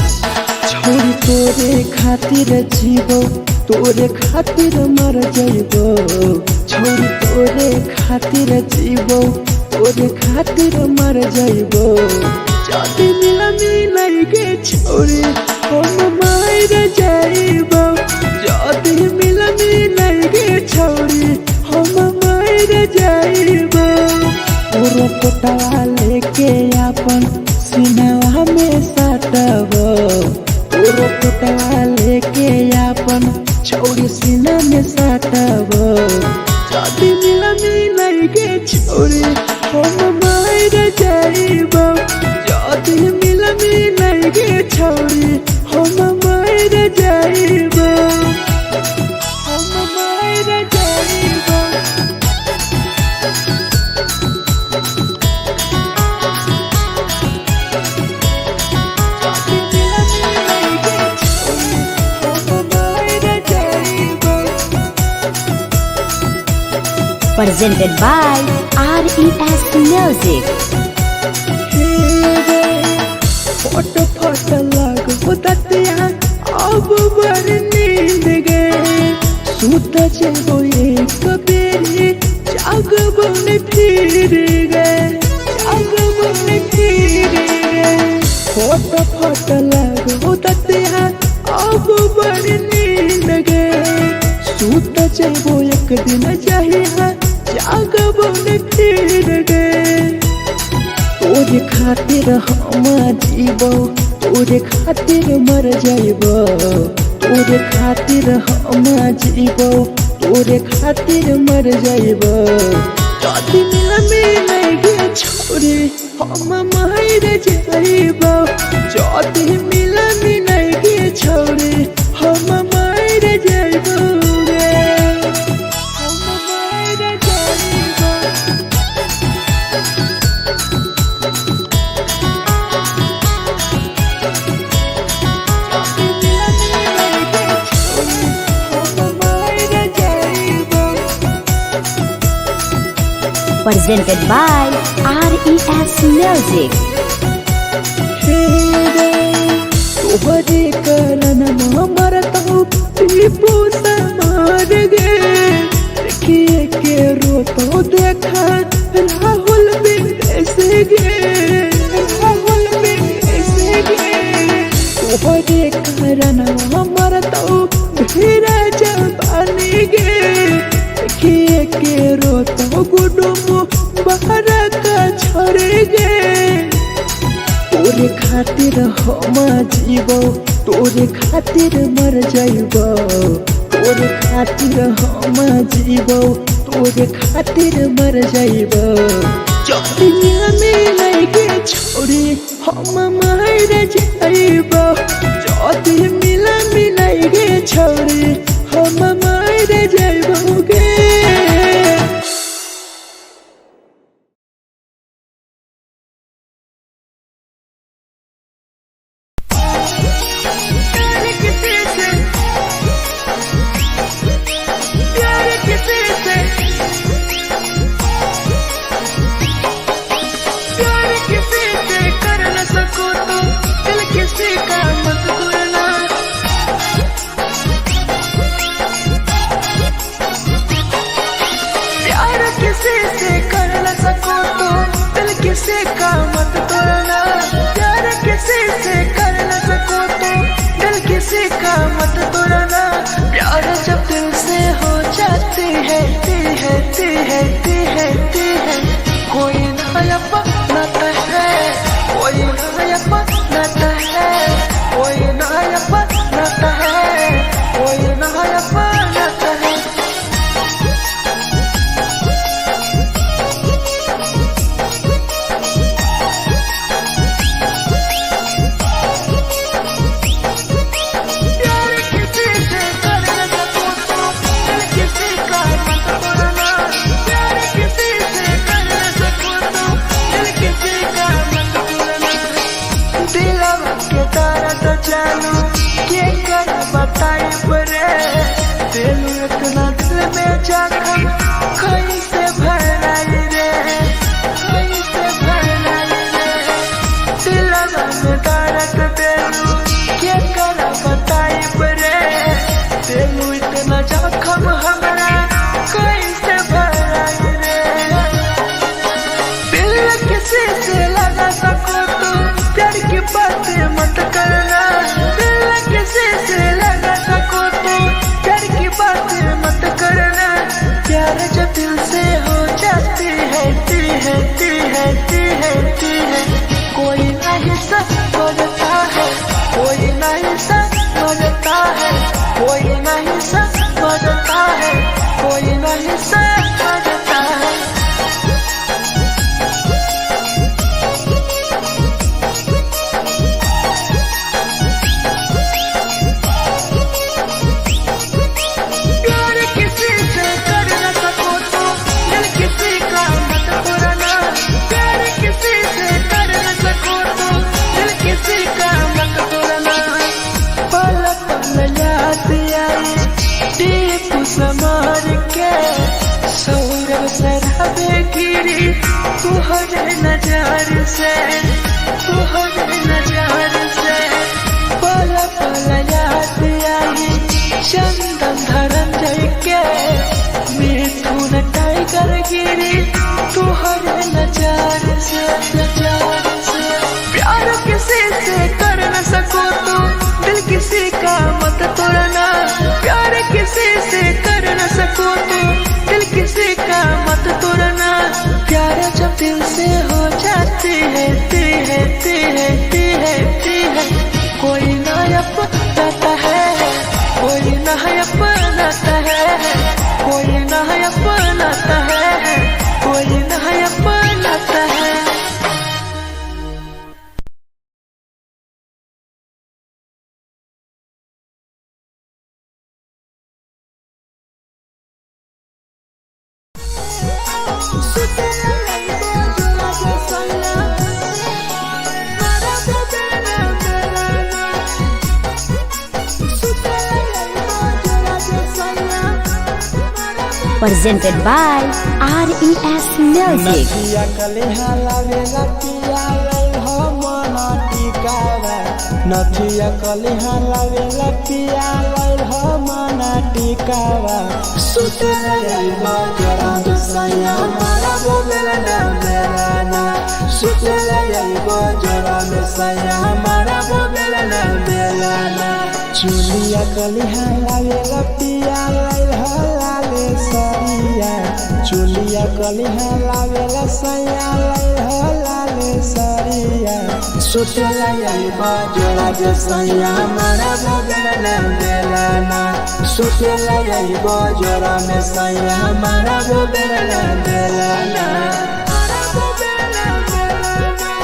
छोरी तोरे खातिर जीवो, तोरे खातिर मर जइबो। छोरी तोरे खातिर जीवो, तोरे खातिर मर जइबो। जदी मिलनी नहीं गे छोरी हम मर जइबो। जदी मिलनी नहीं गे छोरी हम मर जइबो। तोरो पोटवा लेके अपन सिनवा में सटबो। तोरो पोटवा लेके अपन छौरी सीना में सटबो। जदी मिलनी नहीं गे छोरी हम मर जइबो। जदी मिलनी नहीं गे छोरी हम मर जइबो, हम मर जइबो। Presented by RES Music. Photo photo लगो दतिया अब बड़ नींद गे। सुत जेबो एक बेरी जागबो ने फिर गे, जागबो ने फिर गे। फोटो फोटो लगो दतिया अब बड़ नींद गे। सुत जेबो एक दिन जहिया जागबो ने फिर गे। तोरे खातिर हम जीबो, तोरे खातिर मर जाइबो। तोरे खातिर हम जीबो, तोरे खातिर मर जाइबो। जदी मिलमी नहीं गे छोरी हम मर जाइबो। जदी मिलमी नहीं गे छोरी हम मर जाइबो गे, हम मर जाइबो। Presented by RES Music. तोहरे कारण मरतौ टीपू समार गे। देखिए के रोतो देखा राहुल विदेश गे, राहुल विदेश गे। तोहरे कारण हमर तो भीरा जबानी गे। देखिए के रोतो गुडुम बाहर का छोड़े गे। तोरे खातिर हम जीवो, तोरे खातिर मर जाइबो। तोरे खातिर हम जीवो, तोरे खातिर मर जाइबो। चोरिया मिलाई के छोरी हम मर जाइबो। चोरी मिला मिलाई के छोरी हम मर जाइबो गे। प्यार किसी से, प्यार किसी से, प्यार किसी से कर न सको तो दिल किसी का मत तोड़ना। प्यार किसी से कर न सको तो दिल किसी का मत तोड़ना। प्यार किसी से कर न सको तो दिल किसी का मत तोड़ना। प्यार जब दिल से हो जाती है, ती है, ती है, ती है, ती है, कोई ना अपनाता है, कोई ना अपनाता है, कोई ना अपनाता है, कोई ना अपनाता है। प्यार किसी से कर न सको तो दिल किसी का मत तोड़ना। प्यार किसी से कर न सको तो दिल किसी का मत तोड़ना। दिलवा के तारा तो चालू के कर बताई परे, दिल इतना दिल में जख्म कैसे भराई रे, कैसे भराई रे। दिलवा में दर्द देलू के कर बताई परे, दिल इतना जख्म हमरा कैसे भराई रे। दिल किसी से लगा सको तो प्यार की बातें मत करना। दिल किसी से लगा सको तो प्यार की बातें मत करना। प्यार जब दिल से हो जाती है, ती है, ती है, ती है, ती है, कोई नहीं समझता है, कोई नहीं समझता है, कोई नहीं समझता है, कोई नहीं समझता है। प्यार किसी से कर न सको तो दिल किसी का मत तोड़ना। प्यार किसी से कर न सको तो दिल किसी का मत तोड़ना। पल पल याद आई दीप समार के, सौरभ शराबे गिरी तुहरे नजर से, तुहरे नजर से। पल पल याद आई चंदन धरम जय के, मिथुन टाइगर गिरी तुहरे नजर से, नजर से। प्यार किसी से कर न सको तो दिल किसी का मत तोड़ना। प्यार किसी से कर न सको तो दिल किसी का मत तोड़ना। प्यार जब दिल से हो जाती है, ती है, ती है, ती है, ती है, कोई ना अपनाता है, कोई ना अपनाता है, कोई ना अपनाता है, कोई ना अपनाता है। Presented by RES Music. नथिया कलेहा लावेला पिया लई हो मन टिकावा, नथिया कलिहा लावेला पिया लाइल हमना टिकावा। सुतेला आइब जोरा में सैया मारा बोलेला बेला ना। सुतेला आइब जोरा में सैया मारा बोलेला बेला ना। चुलिया कलिहा लावेला पिया लाइल हलाले सरिया। चुलिया कलिहा लावेला सैया लाइल हलाले सरिया। सुतेला आइब जोरा जे सैया मारा बोलेला बेला ना। सुतेला आइब जोरा में सैया मारा बोलेला बेला ना। मारा बोलेला बेला ना।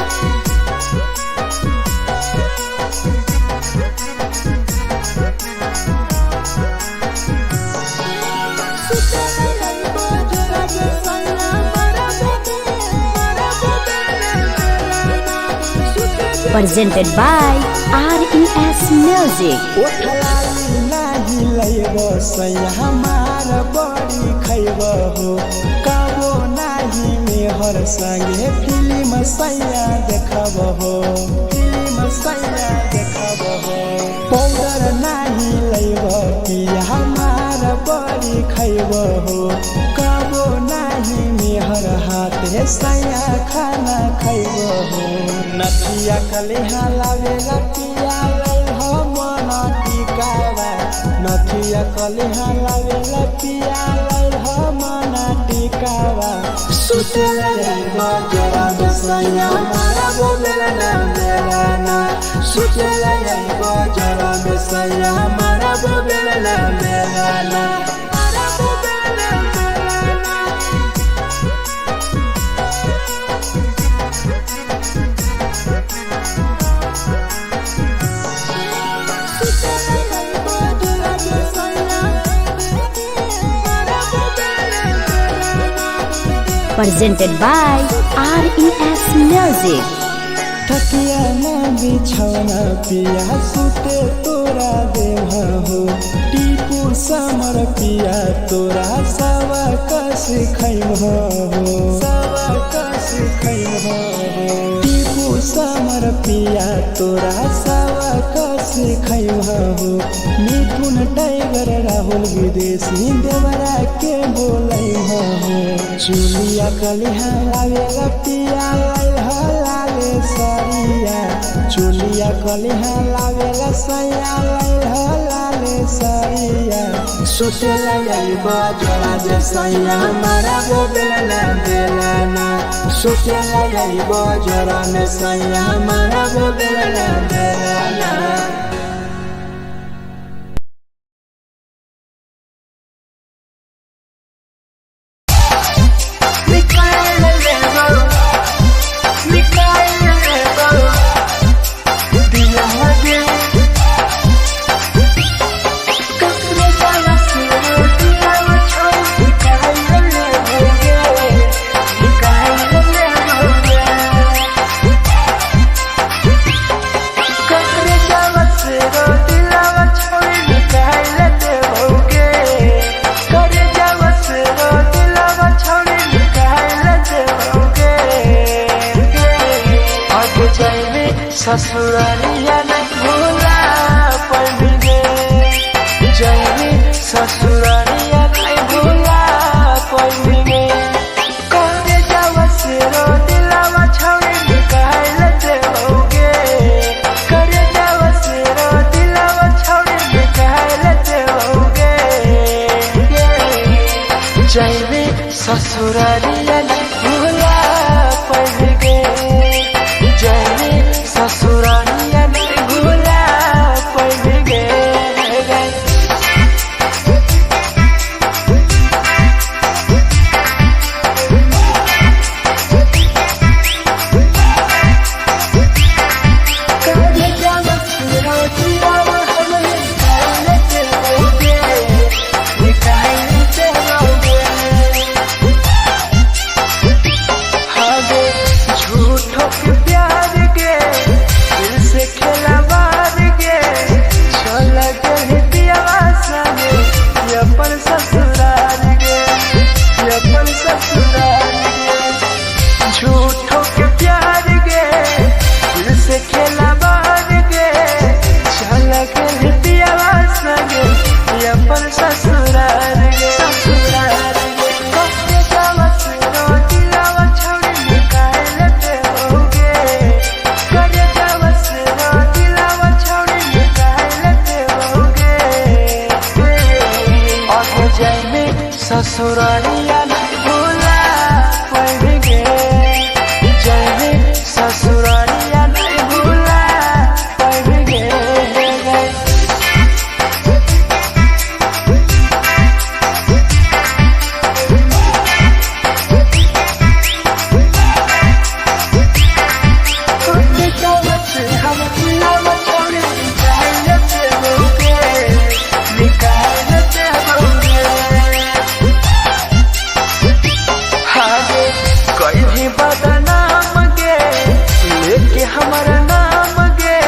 Presented by RES Music. ओठलाई नाही लैब सैया हमार बड़ी खैब हो। कबो नाही मेहर संगे फिल्म सैया देखब हो। फिल्म सैया देखब हो। पाउडर नाही लैब पिया हमार बड़ी खैब हो। कबो नाही मेहर हाथे सैया खाना खैब हो। नथिया कलिहा लावेला पिया लाइल हमन टिकावा। नथिया कलिहा लावेला पिया लाइल हमन टिकावा। सुतेला आइब जोरा में सैया मारा बोलेला बेला ना। सुतेला आइब जोरा में सैया मारा बोलेला बेला ना। मारा बोलेला बेला ना। Presented by RES Music. थकिया ना बिछौना पिया सुते तोरा देह हो। टीपू समर पिया तोरा सवा कस खैम हो। सवा कस खैम हो। टीपू समर पिया तोरा सवा कस खैम हो। मिथुन टाइगर राहुल विदेशी देवरा के बोलै हो। चुलिया कलिहा लावेला पिया लाइल हलाले सरिया। चुलिया कलिहा लावेला सैया लाइल हलाले सरिया। सुतेला आइब जोरा जे सैया मारा बोलेला बेला ना। सुतेला आइब जोरा में सैया मारा बोलेला बेला ना। ससुरालिया नहीं भूला पड़गे जैवी ससुरालिया नहीं भूला पड़गे करे जावा से रो दिलावा छोड़ी निकाल देवोगे करे जावा से रो दिलावा छोड़ी निकाल देवोगे जैवी ससुरालिया नहीं भूला पड़गे जैवी ससुरालिया नहीं भूला पड़ गए। ससुरारिया नहीं भूला पैबे जय ससुरारिया नहीं भूला पैबे गे। कहीं बदनाम गे लेके हमारा नाम गे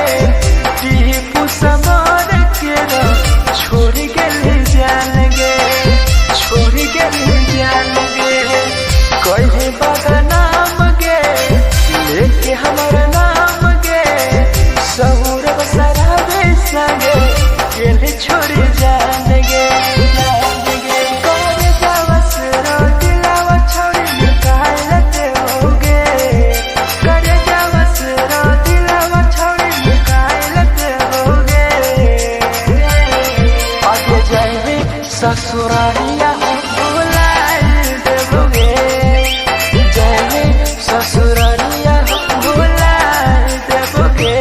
टीपू समान के छोड़ गेल जान गे, छोड़ गेल जान गे। कहीं बदनाम गे लेके हमारा नाम गे सौरभ सराबे संगे गेल छोड़ जान गे, जान गे। कर जावस रोटिलावा छोड़ निकालते होगे, कर जावस रोटिलावा छोड़ निकालते होगे। आगे जाइबे ससुरारिया भुलाइ देबोगे, जाइबे ससुरारिया भुलाइ देबोगे।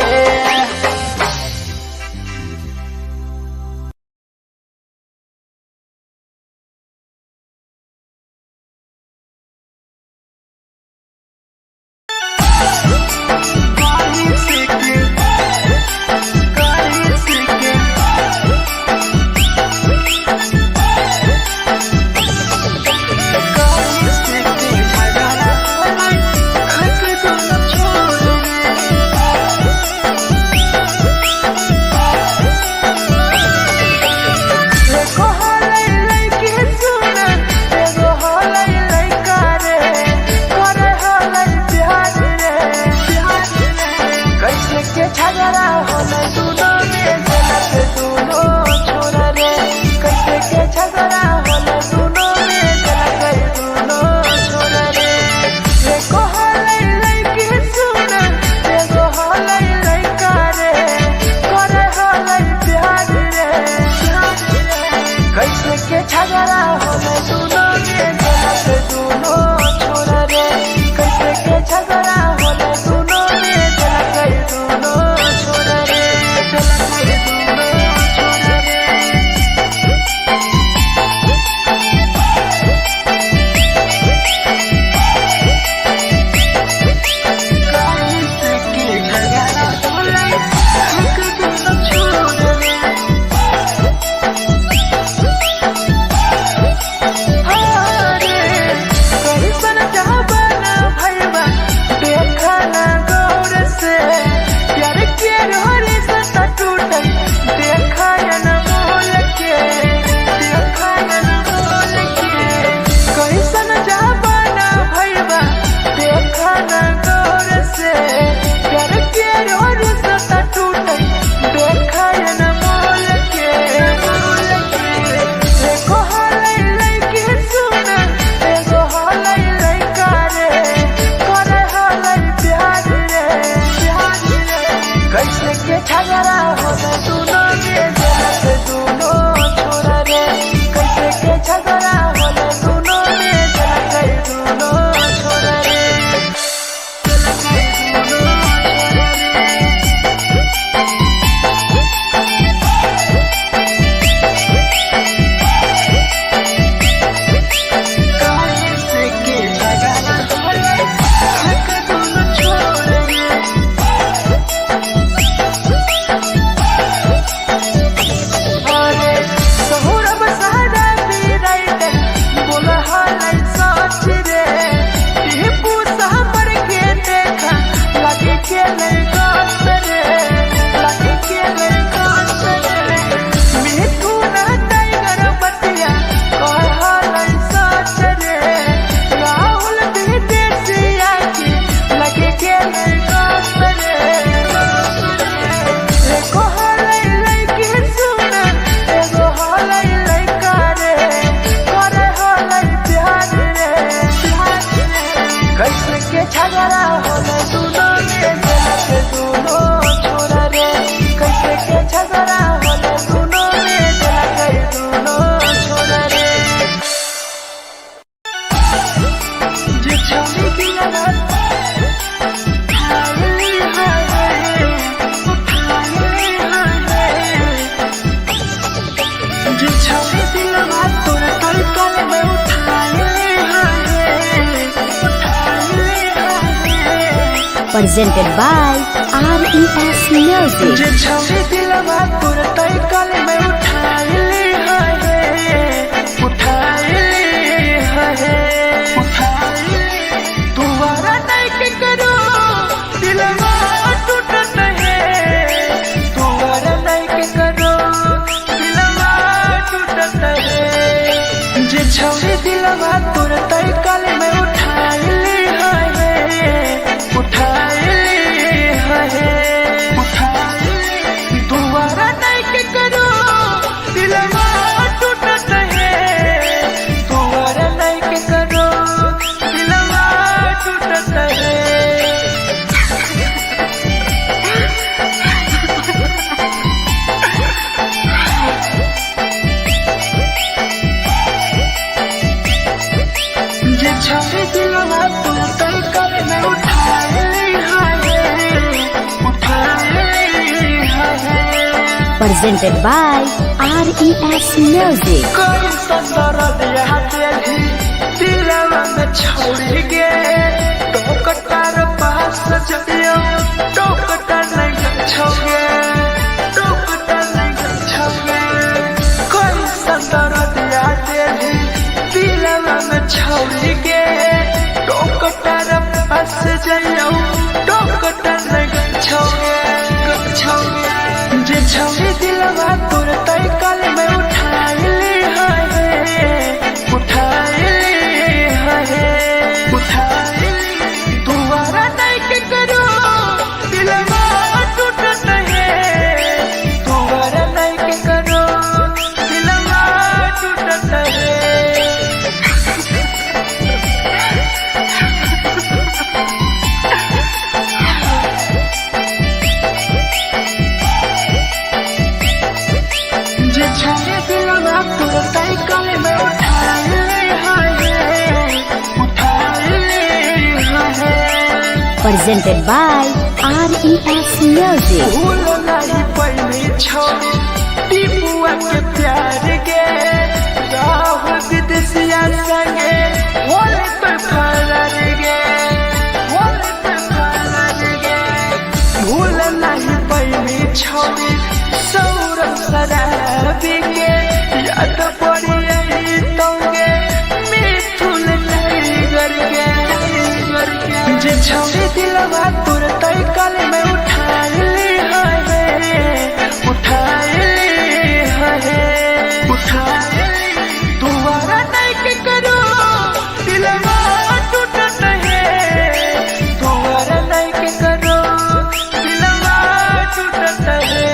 कैसे के झगड़ा होले दोनों में जनक दोनों छोरा रे, कैसे के झगड़ा होले दोनों में जनक दोनों छोरा रे। देखो हलै लइकी सुन, देखो हलै लइका रे, करे हलै प्यार रे। कैसे के झगड़ा होले दोनों में जनक दोनों छोरा रे, कैसे के झगड़ा होले दोनों में जनक दोनों छोरा रे, जनक दोनों छोरा रे। कैसे के झगड़ा होले दोनों छोरा रे। हरे कैसन जहाना भैया देखा ना गौर से, प्यार के रोरे सता टूटल देखा न मोल के, देखा न मोल के। कैसन जहाना भैया देखा ना गौर से, प्यार के रोरे सता टूटल देखा न मोल के, मोल के। देखो हलै लइकी सुन, देखो हलै लइका रे, करे हलै प्यार रे, प्यार रे। कैसे के झगड़ा होले दोनों में जनक दोनों छोरा रे, कैसे के झगड़ा होले दोनों में जनक दोनों छोरा रे, जनक दोनों छोरा रे। कैसे के झगड़ा होले जनक दोनों छोरा रे। Presented by RES Music. जे छौरी दिलवा तोर तय कल में उठाई ले है, उठाई ले है, उठाई ले। दोबारा नहीं के करो दिलवा टूटत है, दोबारा नहीं के करो दिलवा टूटत है। जे छौरी दिलवा तोर तय कल में उठाई ले है, उठाई ले है, उठाई ले। दोबारा नहीं के करो दिलवा टूटत है, दोबारा नहीं के करो दिलवा टूटत है। जे छौरी दिलवा तोर तय कल में उठाई ले है, उठाई ले है। Presented by RES Music. कोई दर्द यहाँ तेरी दिलवा में छोड़ गे, टोकटार पास जदियो टोकटार नहीं छोगे, टोकटार नहीं छोगे। कोई दर्द यहाँ तेरी दिलवा में छोड़ गे, टोकटार पास जइयो टोकटार नहीं छोगे, छोगे। जे छौरी दिलवा तोर तय कल में उठाई ले है, उठाई ले है, उठाई ले। दोबारा नहीं के करो दिलवा टूटत है, दोबारा नहीं के करो दिलवा टूटत है। जे छौरी दिलवा तोर तय कल में उठाई ले है, उठाई ले है। Presented by RES Music. भूल नहीं पैनी छोड़ी टीपुआ के प्यार के, राहुल विदेशिया संगे होले तो फरार गे, होले तो फरार गे। भूल नहीं पैनी छोड़ी सौरभ शराबी के, याद पड़ी आई तोगे मिथुन टाइगर के, टाइगर के। जे छौरी दिलवा तोर तय कल में उठाई ले है, उठाई ले है, उठाई ले। दोबारा नहीं के करो दिलवा टूटत है, दोबारा नहीं के करो दिलवा टूटत है।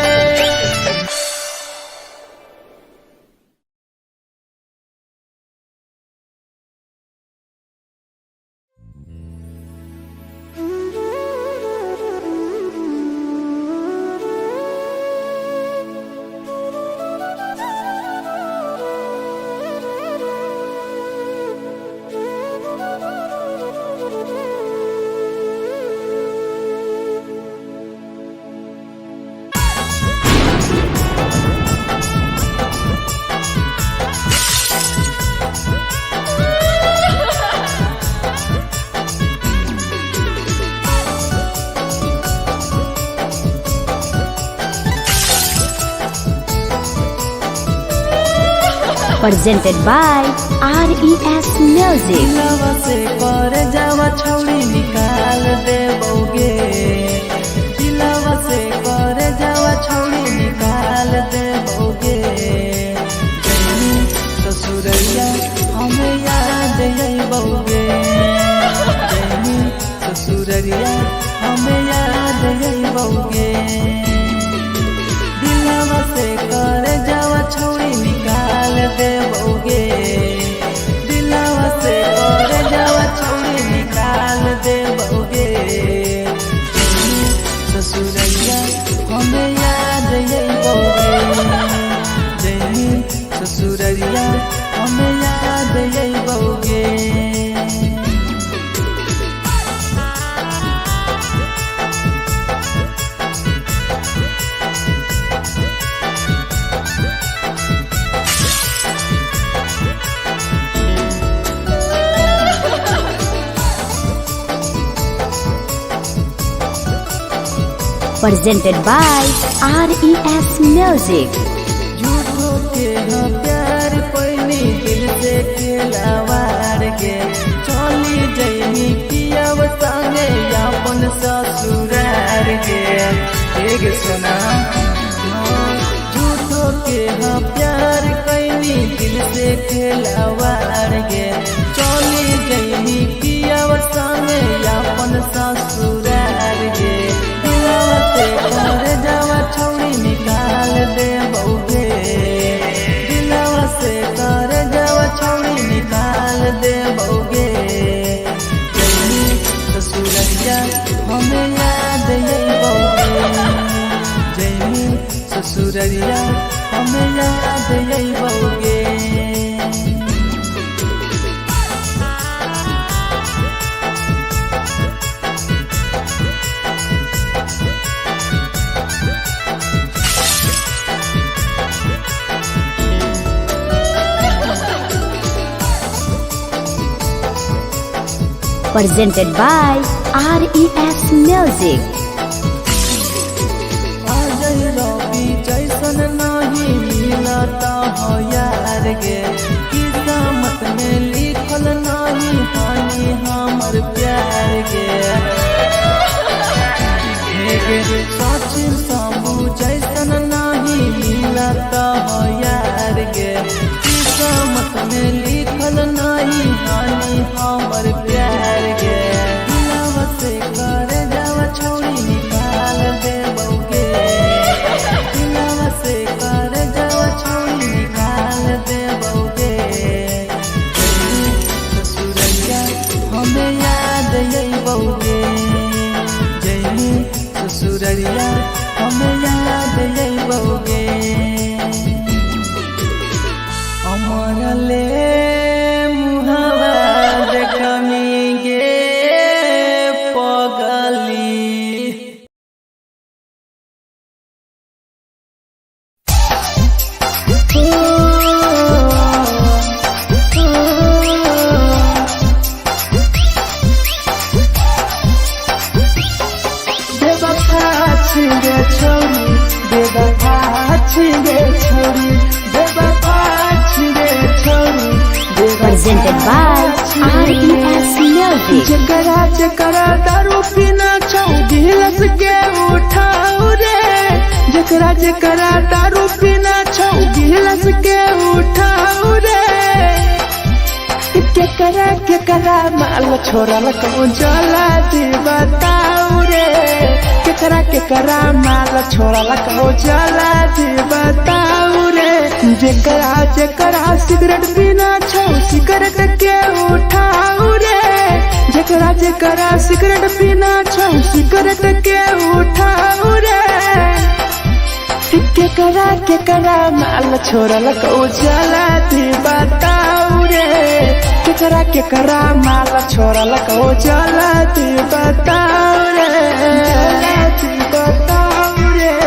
Presented by RES Music. दिलवा से कर जावा छौरी निकाल देबोगे, दिलवा से कर जावा छौरी निकाल देबोगे। जैनी ससुरैया हमें याद अइबोगे, जैनी ससुरैया हमें याद अइबोगे। दिलवा से कर जावा छौरी निकाल देबोगे, दिलवा से कर जावा छौरी निकाल देबोगे। ससुरैया हमें याद अइबोगे, जैनी ससुरैया हमें याद अइबोगे। Presented by RES Music. झूठो के हम प्यार पैनी दिल से खेलावार के चली जैनी किया संगे अपन ससुरार के एक सुना। झूठो के हम प्यार कैनी दिल से खेलावार के चली जैनी किया संगे अपन ससुरार के दिलवा से कर जावा छौड़ी निकाल दे बउगे, दिलवा से कर जावा छौड़ी निकाल दे बउगे। जैनी ससुररिया हमें याद अइबौगे, जैनी ससुररिया हमें याद अइबौगे। Presented by RES Music. Ajay रवि जैसन नहीं मिलता हो यार गे, किस्मत में लिखल नहीं हानि हमर प्यार गे। सचिन शंभू जैसन नहीं मिलता हो यार गे, किस्मत में लिखल नहीं हानि हमर प्यार गे। दिलवा से कर जावा छौड़ी निकाल दे बउगे, दिलवा से कर जावा छौड़ी निकाल दे बउगे। ससुररिया हमें याद अइबौगे, जैनी ससुररिया हमें याद अइबौगे। अमर ले मुहावा देखमी गे पगली। बेवफा छिगे छोरी, बेवफा छिगे छोरी, बेवफा छिगे छोरी। Presented by RES Music. जकरा जकरा दारू पीना छौ गिलस के उठाऊ रे, जकरा जकरा दारू पीना छौ गिलस के उठाऊ रे। केकरा केकरा माल छोड़ल कौन चला दी बताऊ रे, केकरा केकरा माल छोड़ल कौन चला दी बताऊ रे। जेकरा जेकरा सिगरेट पीना छौ सिगरेट के उठाऊ रे, जेकरा जेकरा सिगरेट पीना छौ सिगरेट के उठाऊ रे। केकरा केकरा माल छोड़ल कौ चला दी बताऊ रे, केकरा केकरा माल छोड़ल कौ चला दी बताऊ रे, चला दी बताऊ रे।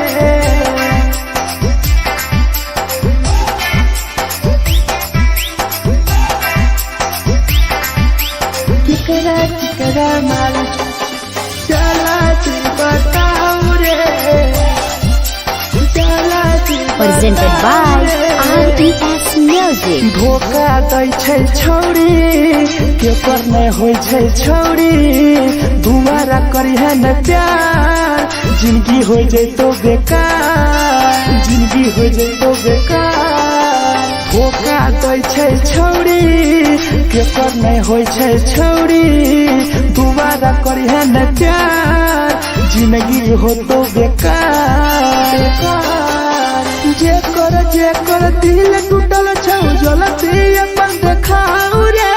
केकरा केकरा माल चला दी बताऊ रे, चला दी Presented by RES Music. धोखा दै छै छौरी, केकर नै होइ छै छौरी, दुबारा करिहे न प्यार, जिंदगी हो जैतो बेकार, जिंदगी हो जैतो बेकार। धोखा दै छै छौरी, केकर नै होइ छै छौरी, दुबारा करिहे न प्यार, जिंदगी होतो बेकार। जेकर जेकर दिल टूटल छौ जलती अपन देखाऊ रे,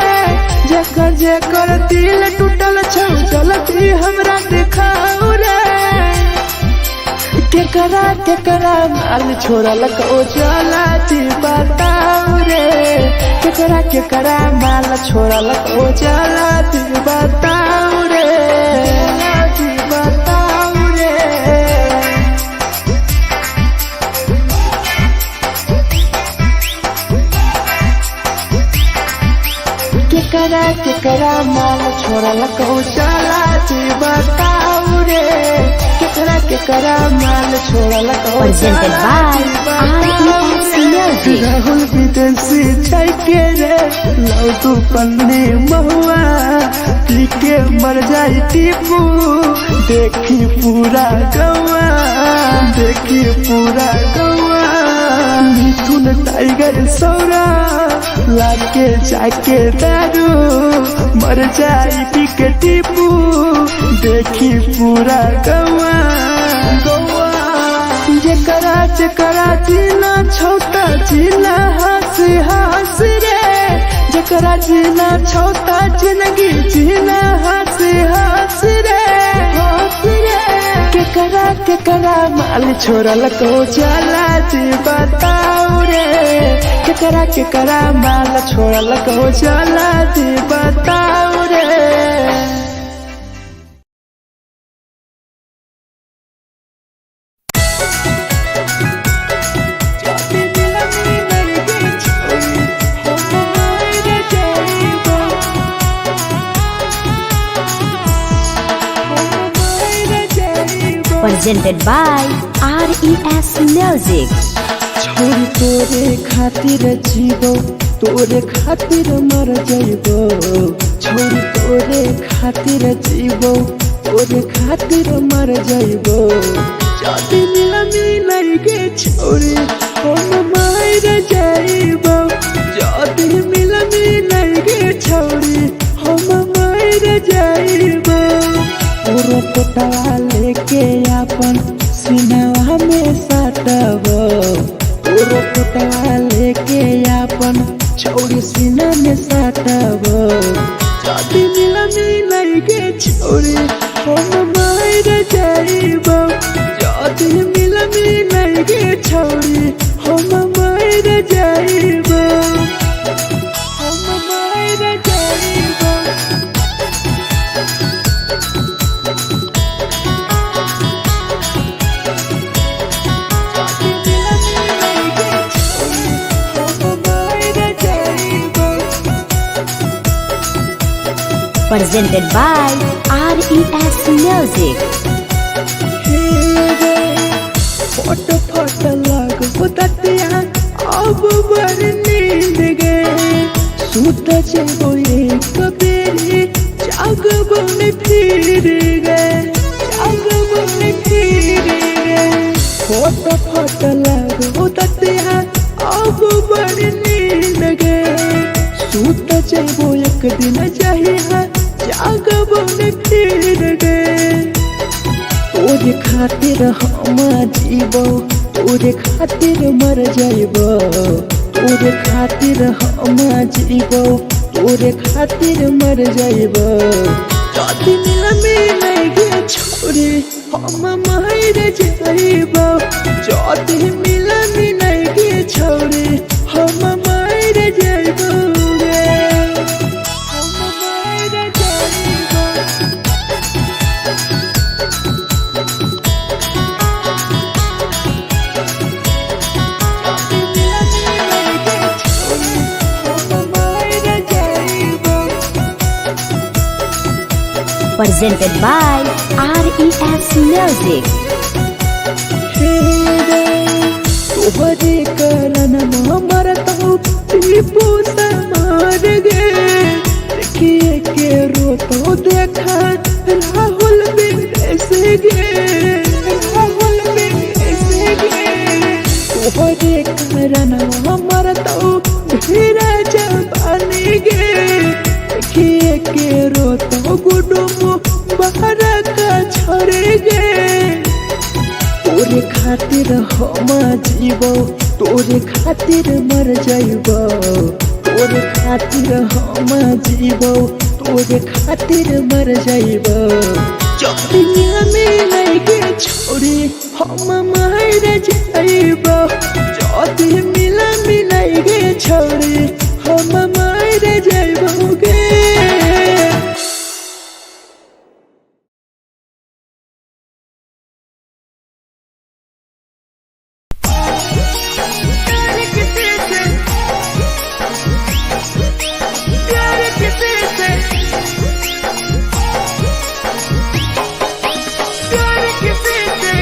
जेकर जेकर दिल टूटल छौ जलती हमरा देखाऊ रे। केकरा केकरा माल छोड़ल कौ चला दी बताऊ रे, केकरा केकरा माल छोड़ल कौ चला दी बताऊ रे, दी बताऊ रे। केकरा केकरा माल छोड़ल कौ चला दी बताऊ रे, केकरा केकरा माल छोड़ल को Presented by RES Music. Rahul विदेशी जाके रे लव तू पन्नी महुआ पी के मर जाई टीपू देखी पूरा गौआ देखी पूरा गौआ मिथुन टाइगर सौरा लाके जाके दारू मर जाई पी के टीपू देखी पूरा गौआ गौआ जेकरा जेकरा जीना छोटा जीना हंस हंस रे जेकरा जीना छोटा जिंदगी जीना हंस हंस रे हंस रे केकरा केकरा माल छोड़ल को चला जी बताऊ रे केकरा केकरा माल छोड़ल को चला जी बताऊ रे। Presented by RES Music. छोरी तोरे खातिर जीवो तोरे खातिर मर जाइबो छोरी तोरे खातिर जीवो तोरे खातिर मर जाइबो जदी मिलनी नहीं गे छोरी हम मर जाइबो जदी मिलनी नहीं गे छोरी हम मर जाइबो पूरा पोटवा लेके अपन सिनवा में सटबो पूरा पोटवा लेके अपन छौरी सीना में सटबो जदी मिलनी नहीं गे छौरी हम मर जाइबो जदी मिलनी नहीं गे छौरी हम मर जाइबो हम मर जाइबो। Presented by RES Music. Photo photo लगबो ततिया अब बड़ नींद गे सुत जेबो एक बेरी जागबो ने फिर गे जागबो ने फिर गे फोटो फोटो लगबो ततिया अब बड़ नींद गे सुत जेबो एक दिन चाहिए जागबो ने फिर गे तोरे खातिर हम जीवो तोरे खातिर मर जाइबो तोरे खातिर हम जीवो तोरे खातिर मर जाइबो जदी मिलमी नहीं गे छोरी हम मर जाइबो जदी मिलमी नहीं गे छोरी हम मर जाइबो गे हम मर जाइबो। Presented by RES Music. तोहरे कारण मरतो टीपू मार गे देखिए के रोतो देखा राहुल विदेश गे राहुल विदेश गे तोहरे कारण मरतो धीरज बन गे देखिए के रोतो गुडुम बाहर का छोड़ गे तोरे खातिर हम जीवो तोरे खातिर मर जाइबो तोरे खातिर हम जीवो तोरे खातिर मर जाइबो चोरिया में लगे छोरी हम मर जाइबो चोरी मिला मिलाई गे छोरी हम मर जाइबो गे। प्यार किसी से प्यार किसी से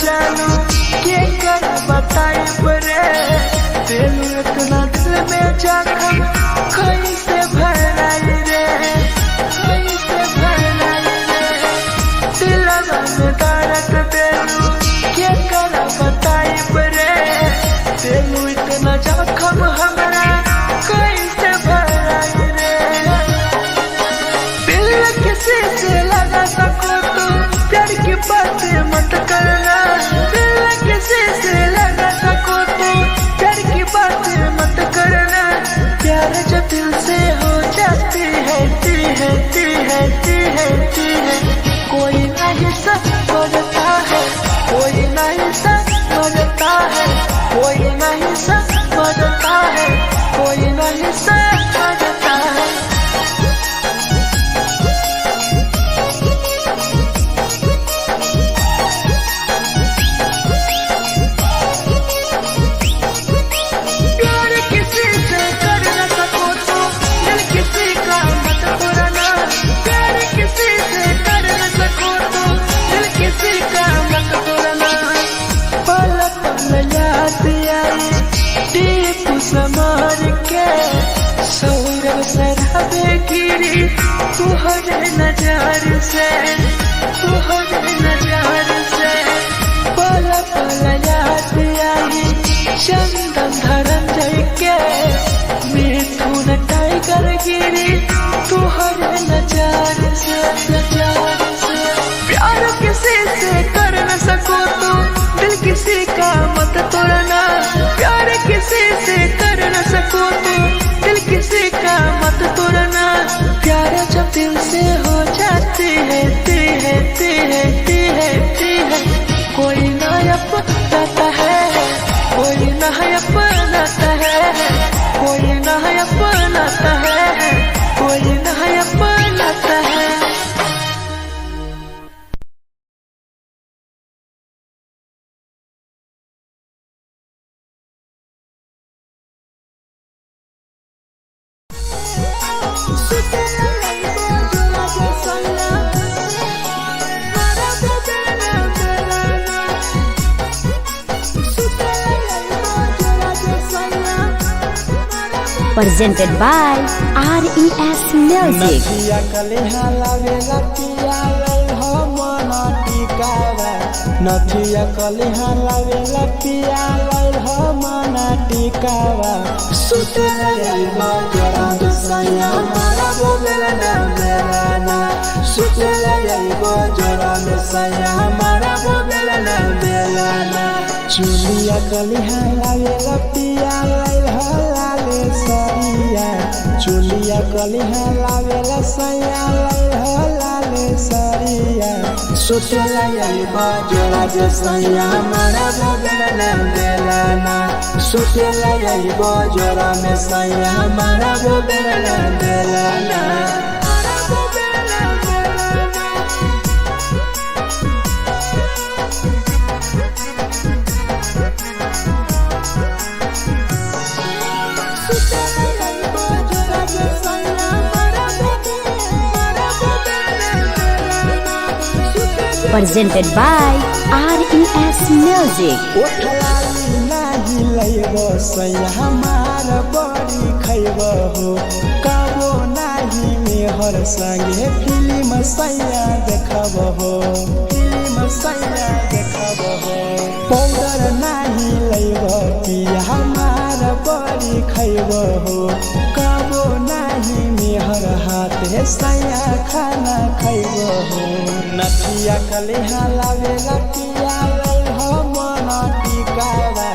जानू के कर बताई बरे दिल इतना दिल में जखम कैसे भराई रे कैसे भराई रे दिलवा में दर्द देलू के कर बताई बरे दिल इतना जखम हमरा कैसे भराई रे दिल किसी से लगा सको तो प्यार की बातें मत करना दिल किसी से लगा सको तो प्यार की बातें मत करना प्यार जो दिल से हो जाती है ती है ती है ती है ती है कोई नहीं समझता है कोई नहीं समझता है कोई नहीं समझता है कोई नहीं समझता है। प्यार किसी से कर न सको तो दिल किसी का मत तोड़ना प्यार किसी से कर न सको तो दिल किसी का मत तोड़ना पल पल याद आई दीप समार के सौरभ शराबे गिरी तुहरे नजर से तुहरे नजर से पल पल याद आई चंदन धरंजय के मिथुन टाइगर गिरी तुहरे नजर से नजर से प्यार किसी से कर न सको तो दिल किसी का मत तोड़ना प्यार किसी से कर न सको तो दिल किसी का मत तोड़ना प्यार जब दिल से हो जाती है ती है ती है ती है ती है कोई ना अपनाता है कोई ना अपनाता है कोई ना अपनाता है कोई ना अपनाता है। Presented by RES Music. नथिया कलेहा लावेला पिया लई हो मन टिकावा नथिया कलेहा लावेला पिया लई हो मन टिकावा सुतेला जाइबो जोरा दुसैया मारा बोलेला ना मेरा ना सुतेला जाइबो जोरा दुसैया मारा बोलेला ना मेरा ना चुलिया कलेहा लावेला पिया लई हो लाले सरिया चुलिया कलिहा लावेला सैया लाई हो लाले सरिया सुतेला आइबो जोड़ा जे सैया मारा बगल ना बेला ना सुतेला आइबो जोड़ा में सैया मारा बगल ना बेला ना मारा बगल ना बेला ना। Presented by RES Music. ओठलाली नाही लैब सैया हमार बड़ी खैब हो कबो नाही मेहर संगे फिल्म सैया देखब हो फिल्म सैया देखब हो पाउडर नाही लैब पिया हमार बड़ी खैब हो कबो नाही मेहर हाथे सैया खाना खैब हो नथिया कलेहा लावेला पिया लै हो मन टिकावा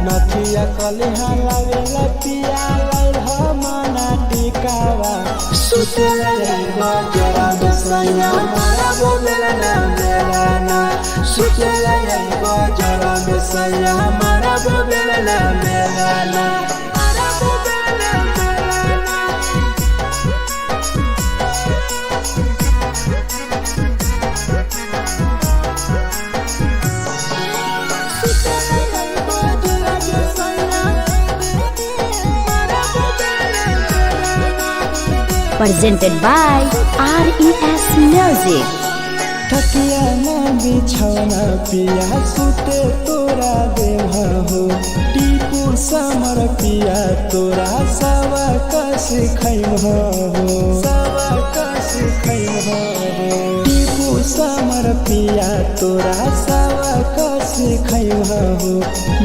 नथिया कलेहा लावेला पिया लै हो मन टिकावा सुतेला जाइबो जोरा बेसैया मारा बोलेला ना मेरा ना सुतेला जाइबो जोरा बेसैया मारा बोलेला ना मेरा ना मारा बोलेला मेरा ना। Presented by RES Music. तकिया ना बिछौना पिया सुते तोरा देव हो। टीपू समर पिया तोरा सवा कस खैम हो, सवा कस खैम हो। टीपू समर पिया तोरा सवा कस खैम हो।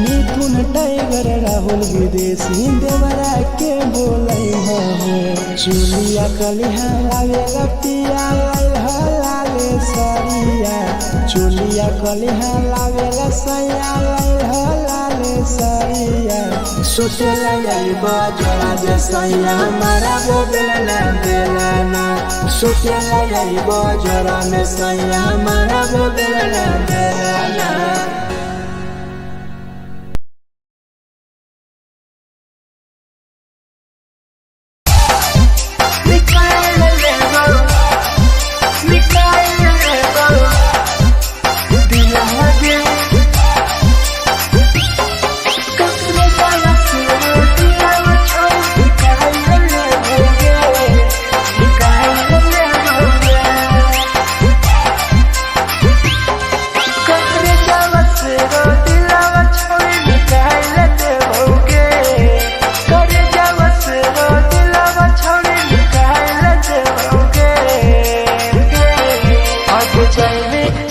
मिथुन टाइगर राहुल विदेशी देवरा के बोलै हो। चुलिया कलिहा लावेला पिया लाले सरिया, चुलिया कलिहा लावेला सैया लाले सरिया। सुतेला जाइब जोड़ा जे सैया मारा गो बेलना बेलना, सुतेला जाइब जोड़ा में सैया मारा गो बेलना बेलना।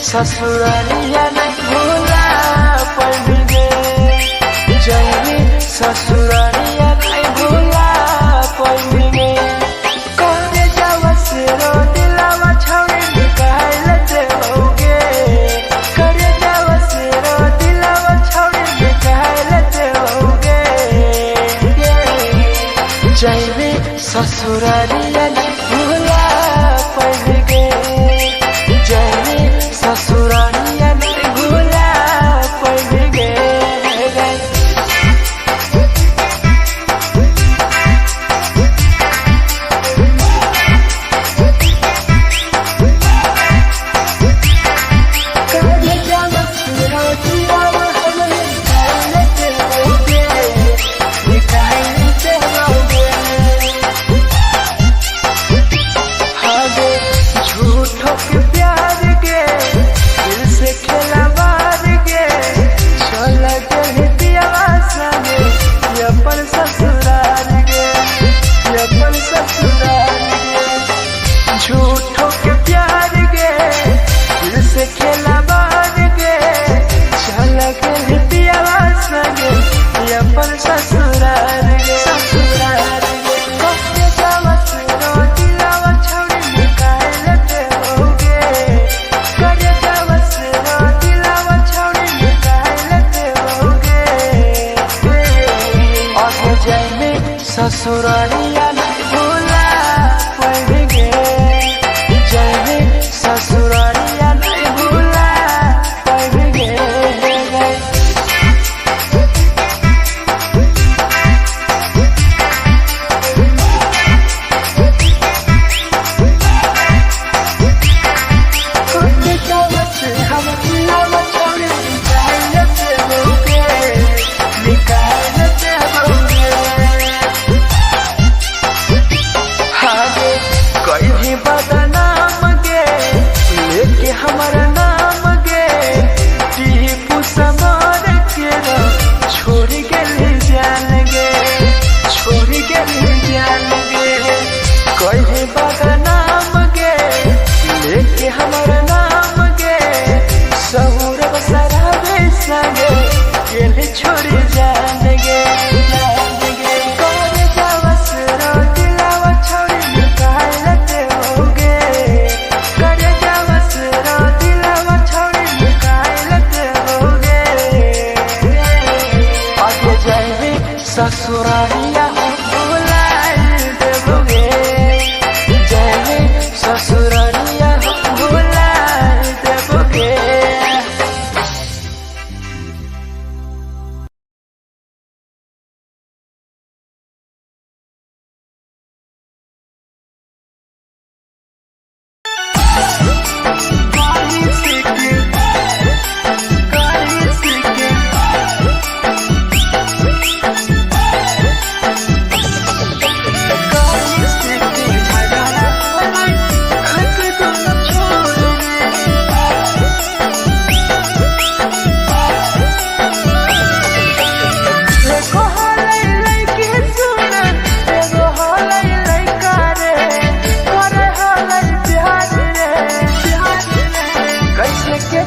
ससुरालिया नहीं भूला पड़गे, जैवी ससुरालिया नहीं भूला पड़गे। करे जावस रो दिलावा छौड़ी निकाल देवोगे, करे जावस रो दिलावा छौड़ी निकाल देवोगे। जैवी ससुरालिया नहीं भूला पड़गे, जैवी ससुरालिया नहीं भूला पड़ गए। झूठों के प्यार के दिल से खेलवार के चल गए पियावा संगे ये अपन ससुराल के, ये अपन ससुराल के। झूठों के प्यार के दिल से खेलवार के चल गए पियावा संगे ये अपन ससुराल के, ससुराल के। कहे जावत रोटी लावा छौड़ी निकाल देवोगे, करे जावत रोटी लावा छौड़ी निकाल देवोगे। और जाइमे ससुरालिया नहीं भूला पड़ गए, जाइमे ससुरालिया नहीं भूला पड़ गए। निकाल देवोगे।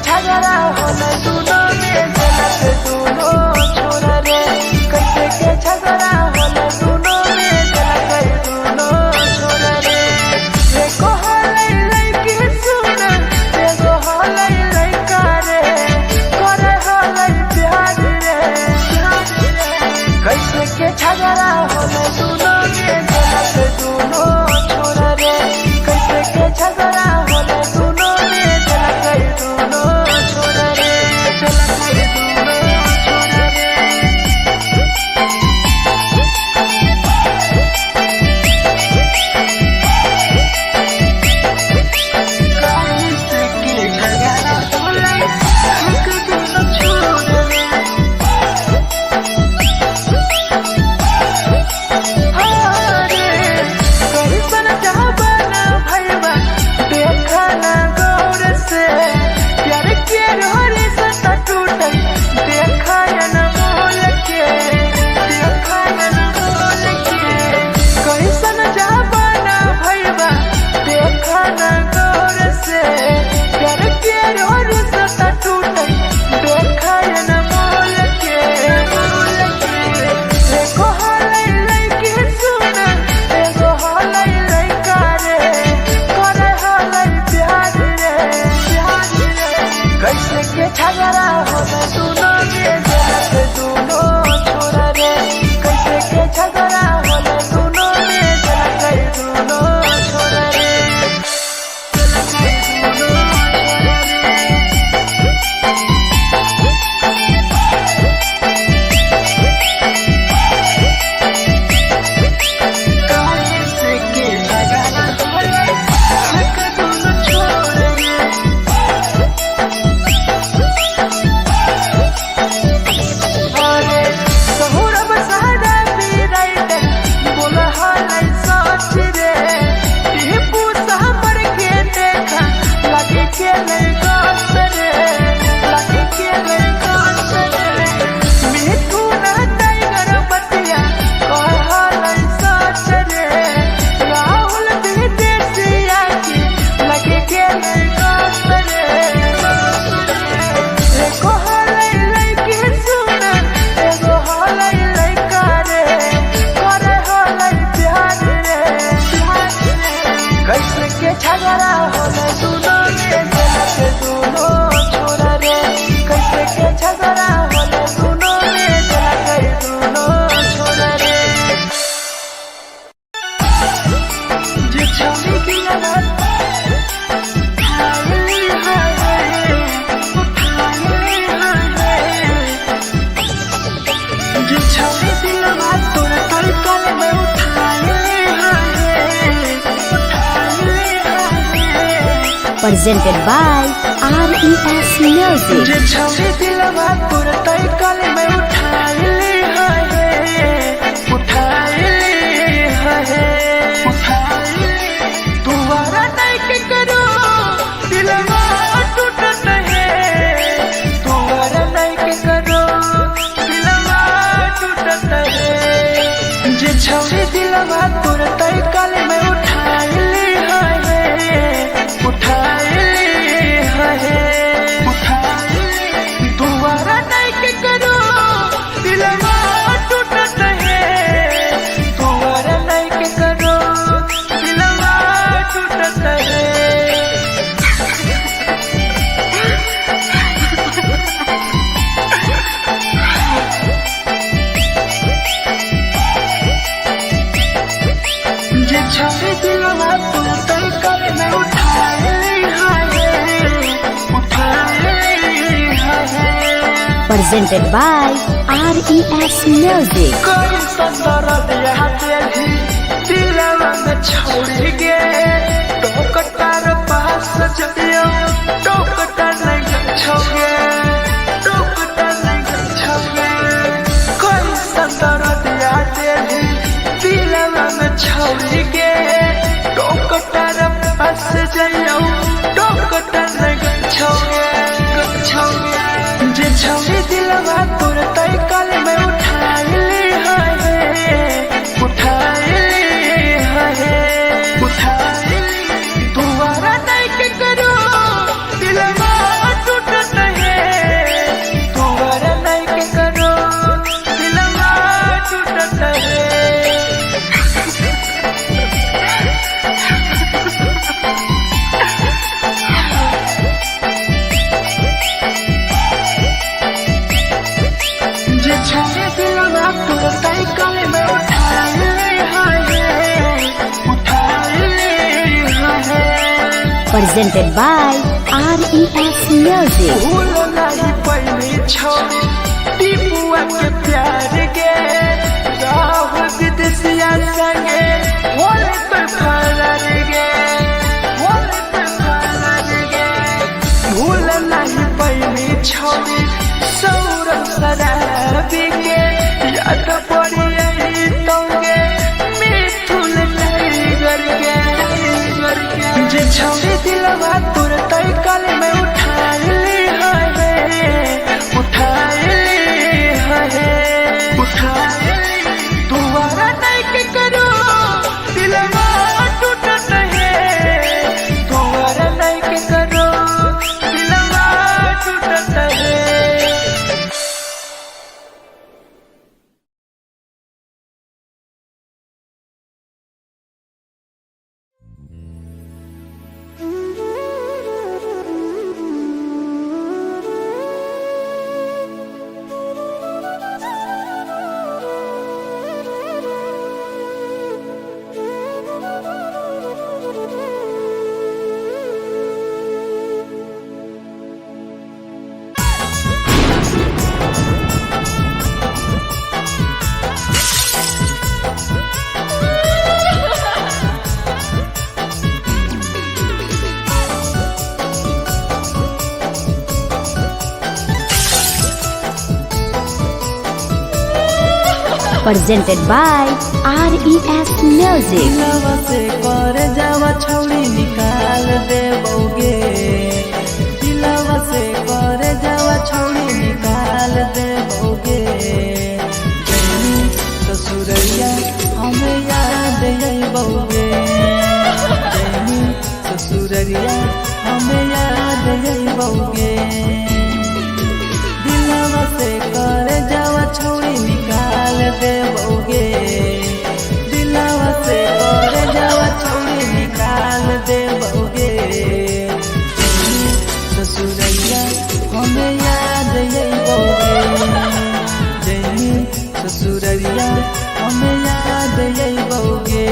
झगड़ा होला दुनो में देलक दुनो छोरा रे। कैसे के झगड़ा होला दुनो में देलक दुनो छोरा रे। एको हलै लैकी सुन, एगो हलै लैका रे, करे हलै प्यार रे। कैसे के झगड़ा होला दुनो में देलक दुनो छोरा रे। कैसे के झगड़ा होला दुनो में देलक दुनो छोरा रे, देलक दुनो छोरा रे। कैसे के झगड़ा होला एक दुनो छोरा रे। अरे कैसन जमाना भइबा देखा ना गौर से, प्यार के रोरी से टूटल देखा न मोल के, देखा न मोल के। कैसन जमाना भइबा देखा ना गौर से, प्यार के रोरी से टूटल देखा न मोल के, मोल के। एको हलै लैकी सुन, एगो हलै लैका रे, करे हलै प्यार रे, प्यार रे। कैसे के झगड़ा होला दुनो में देलक दुनो छोरा रे। कैसे के झगड़ा होला दुनो में देलक दुनो छोरा रे, देलक दुनो छोरा रे। कैसे के झगड़ा होला एक दुनो छोरा रे। अरे सहुरब सहरा पीराइट बोला हलै सच रे, टिपू सहमर के देखा लगे के ले गास रे, लगे के ले गास रे। मिठू ना टाइगर बतिया कह हलै सच रे, राहुल विदेशिया की लगे के ले गास रे। एको हलै लैकी सुन, एगो हलै लैका रे, करे हलै प्यार रे, प्यार रे। कैसे के झगड़ा होला दुनो में देलक दुनो छोरा रे। कैसे के झगड़ा होला दुनो में देलक दुनो छोरा रे। जे छौरी दिलवा उठाए हाय, उठाए हाय। जे छौरी दिलवा तोरा तोर कल में उठाए हाय, उठाए हाय। Presented by RES Music. जे छौरी दिलवा तोरा तोर कल में उठाए हाय, उठाए हाय, उठाए। तुम्हारा नहीं के करो दिलवा टूटत है, तुम्हारा नहीं के करो दिलवा टूटत है। जे छौरी दिलवा तोरा तोर कल में उठाए हाय, उठाए हाय, उठाए। तुम्हारा नहीं के करो दिलवा टूटत है, तुम्हारा नहीं के करो दिलवा टूटत है। जे छौरी दिलवा तोरा तोर कल में उठाए हाय, उठाए हाय। Presented by RES Music. कोई संदर्भ यहाँ तेरी दिलवा में छोड़ गे, टोकटार पास जइयो टोकटा नहीं छोगे, टोकटा नहीं छोगे। कोई संदर्भ यहाँ तेरी दिलवा में छोड़ गे, टोकटार पास जइयो टोकटा नहीं छोगे, छोगे। जे छौरी दिलवा तोरा तोर कल में उठाए हाय, उठाए हाय, उठाए। तुम्हारा नहीं के करो दिलवा टूट Presented by RES Music. भूल नहीं पैनी छोड़ी टीपुआ के प्यार के राह विदेशिया संगे होले पे फरार गे, होले पे फरार गे। भूल नहीं पैनी छोड़ी सौरभ शराबी के याद पड़ी आई तोगे मिथुन टाइगर के। जे छौड़ी दिलवा तोर तई कल में उठाई ली है, उठाई ली है, उठाई ली। दोबारा नहीं के करो दिलवा टूटत है, दोबारा नहीं के करो दिलवा टूटत है। Presented by RES Music. दिलवा से कर जावा छौड़ी निकाल दे बौगे, दिलवा से कर जावा छौड़ी निकाल दे बौगे। जैनी ससुरैया हमें याद अइबौगे, जैनी ससुरैया हमें याद अइबौगे। दिलवा से कर जावा छौड़ी निकाल दे बौगे, दिलवा से कर जावा छौड़ी निकाल दे बौगे। ससुरैया हमें याद अइबौगे, जैनी ससुरैया हमें याद अइबौगे।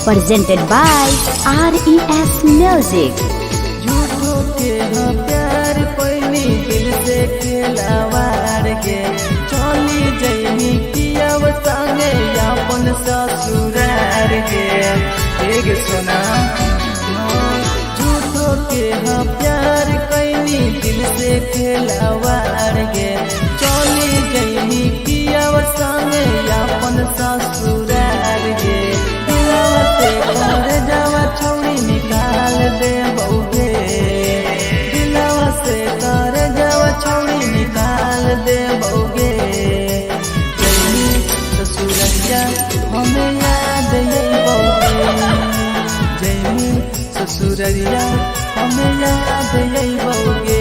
Presented by RES Music. झूठो के हाँ प्यार पैनी दिल से खेलावार के चली जैनी कियाव संगे अपन ससुरार के। एक सुना झूठो के हाँ प्यार कैनी दिल से खेलावार के चली जैनी कियाव संगे अपन ससुरार के। दिलवा से कर जावा छौड़ी निकाल दे बौगे, दिलवा से कर जावा छौड़ी निकाल दे बौगे। जैनी ससुरैया हमें याद अइबौगे, जैनी ससुरैया हमें याद अइबौगे।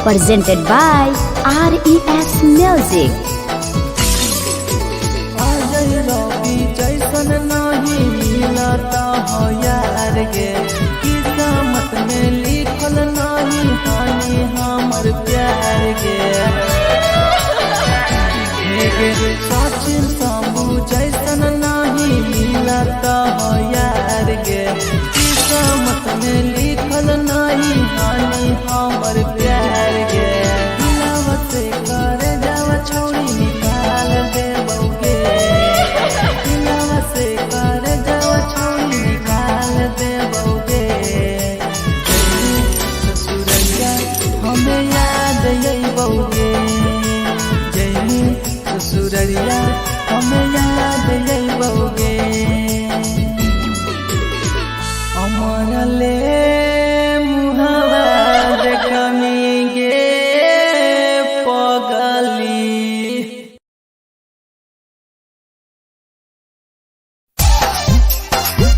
Presented by RES Music. Ajay रवि जैसन नहीं मिलता हो यार गे, किस्मत में लिखल नहीं हानि हमर प्यार गे। हे गे सचिन शंभू जैसन नहीं मिलता हो यार गे, किस्मत में लिखल नहीं हानि हमर प्यार गे। दिलवा से कर जावा छौड़ी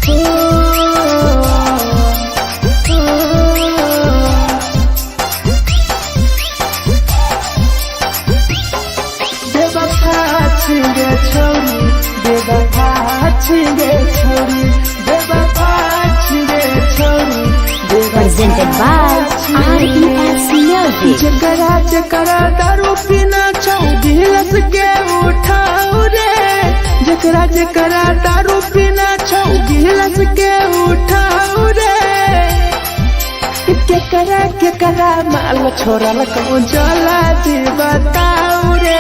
हो, हो। बेवफा छिगे छोरी, बेवफा छिगे छोरी, बेवफा छिगे छोरी, Presented by RES Music. जकरा जकरा दारू पीना छौ गिलास के उठाऊ रे, जकरा जकरा दारू पीना छौ गिलास के उठाऊ रे। केकरा केकरा माल छोरा लकौ जला जी बताऊ रे,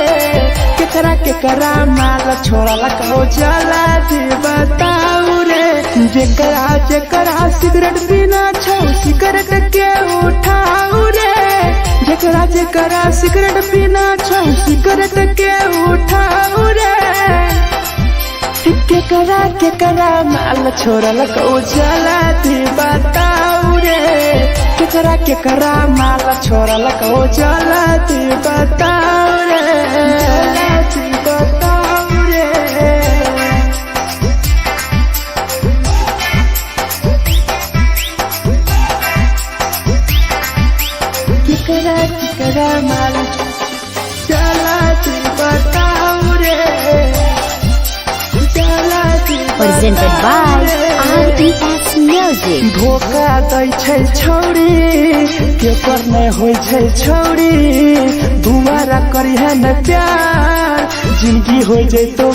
केकरा केकरा माल छोरा लकौ जला जी बताऊ रे। जेकरा जेकरा सिगरेट पीना छौ सिगरेट के उठाऊ रे, जेकरा जेकरा सिगरेट पीना छौ सिगरेट के उठाऊ रे। केकरा केकरा माल छोरा लकौ जला दी बताऊ रे, केकरा केकरा माल छोरा लकौ जला दी बताऊ रे, जला दी बताऊ रे। केकरा केकरा माल जला दी बताऊ रे, जला दी Presented by बताऊ रे। RES Music. धोखा दै छै छौरी, केकर नै होइ छै छौरी, दुबारा करी है न प्यार, जिंदगी हो जैतो।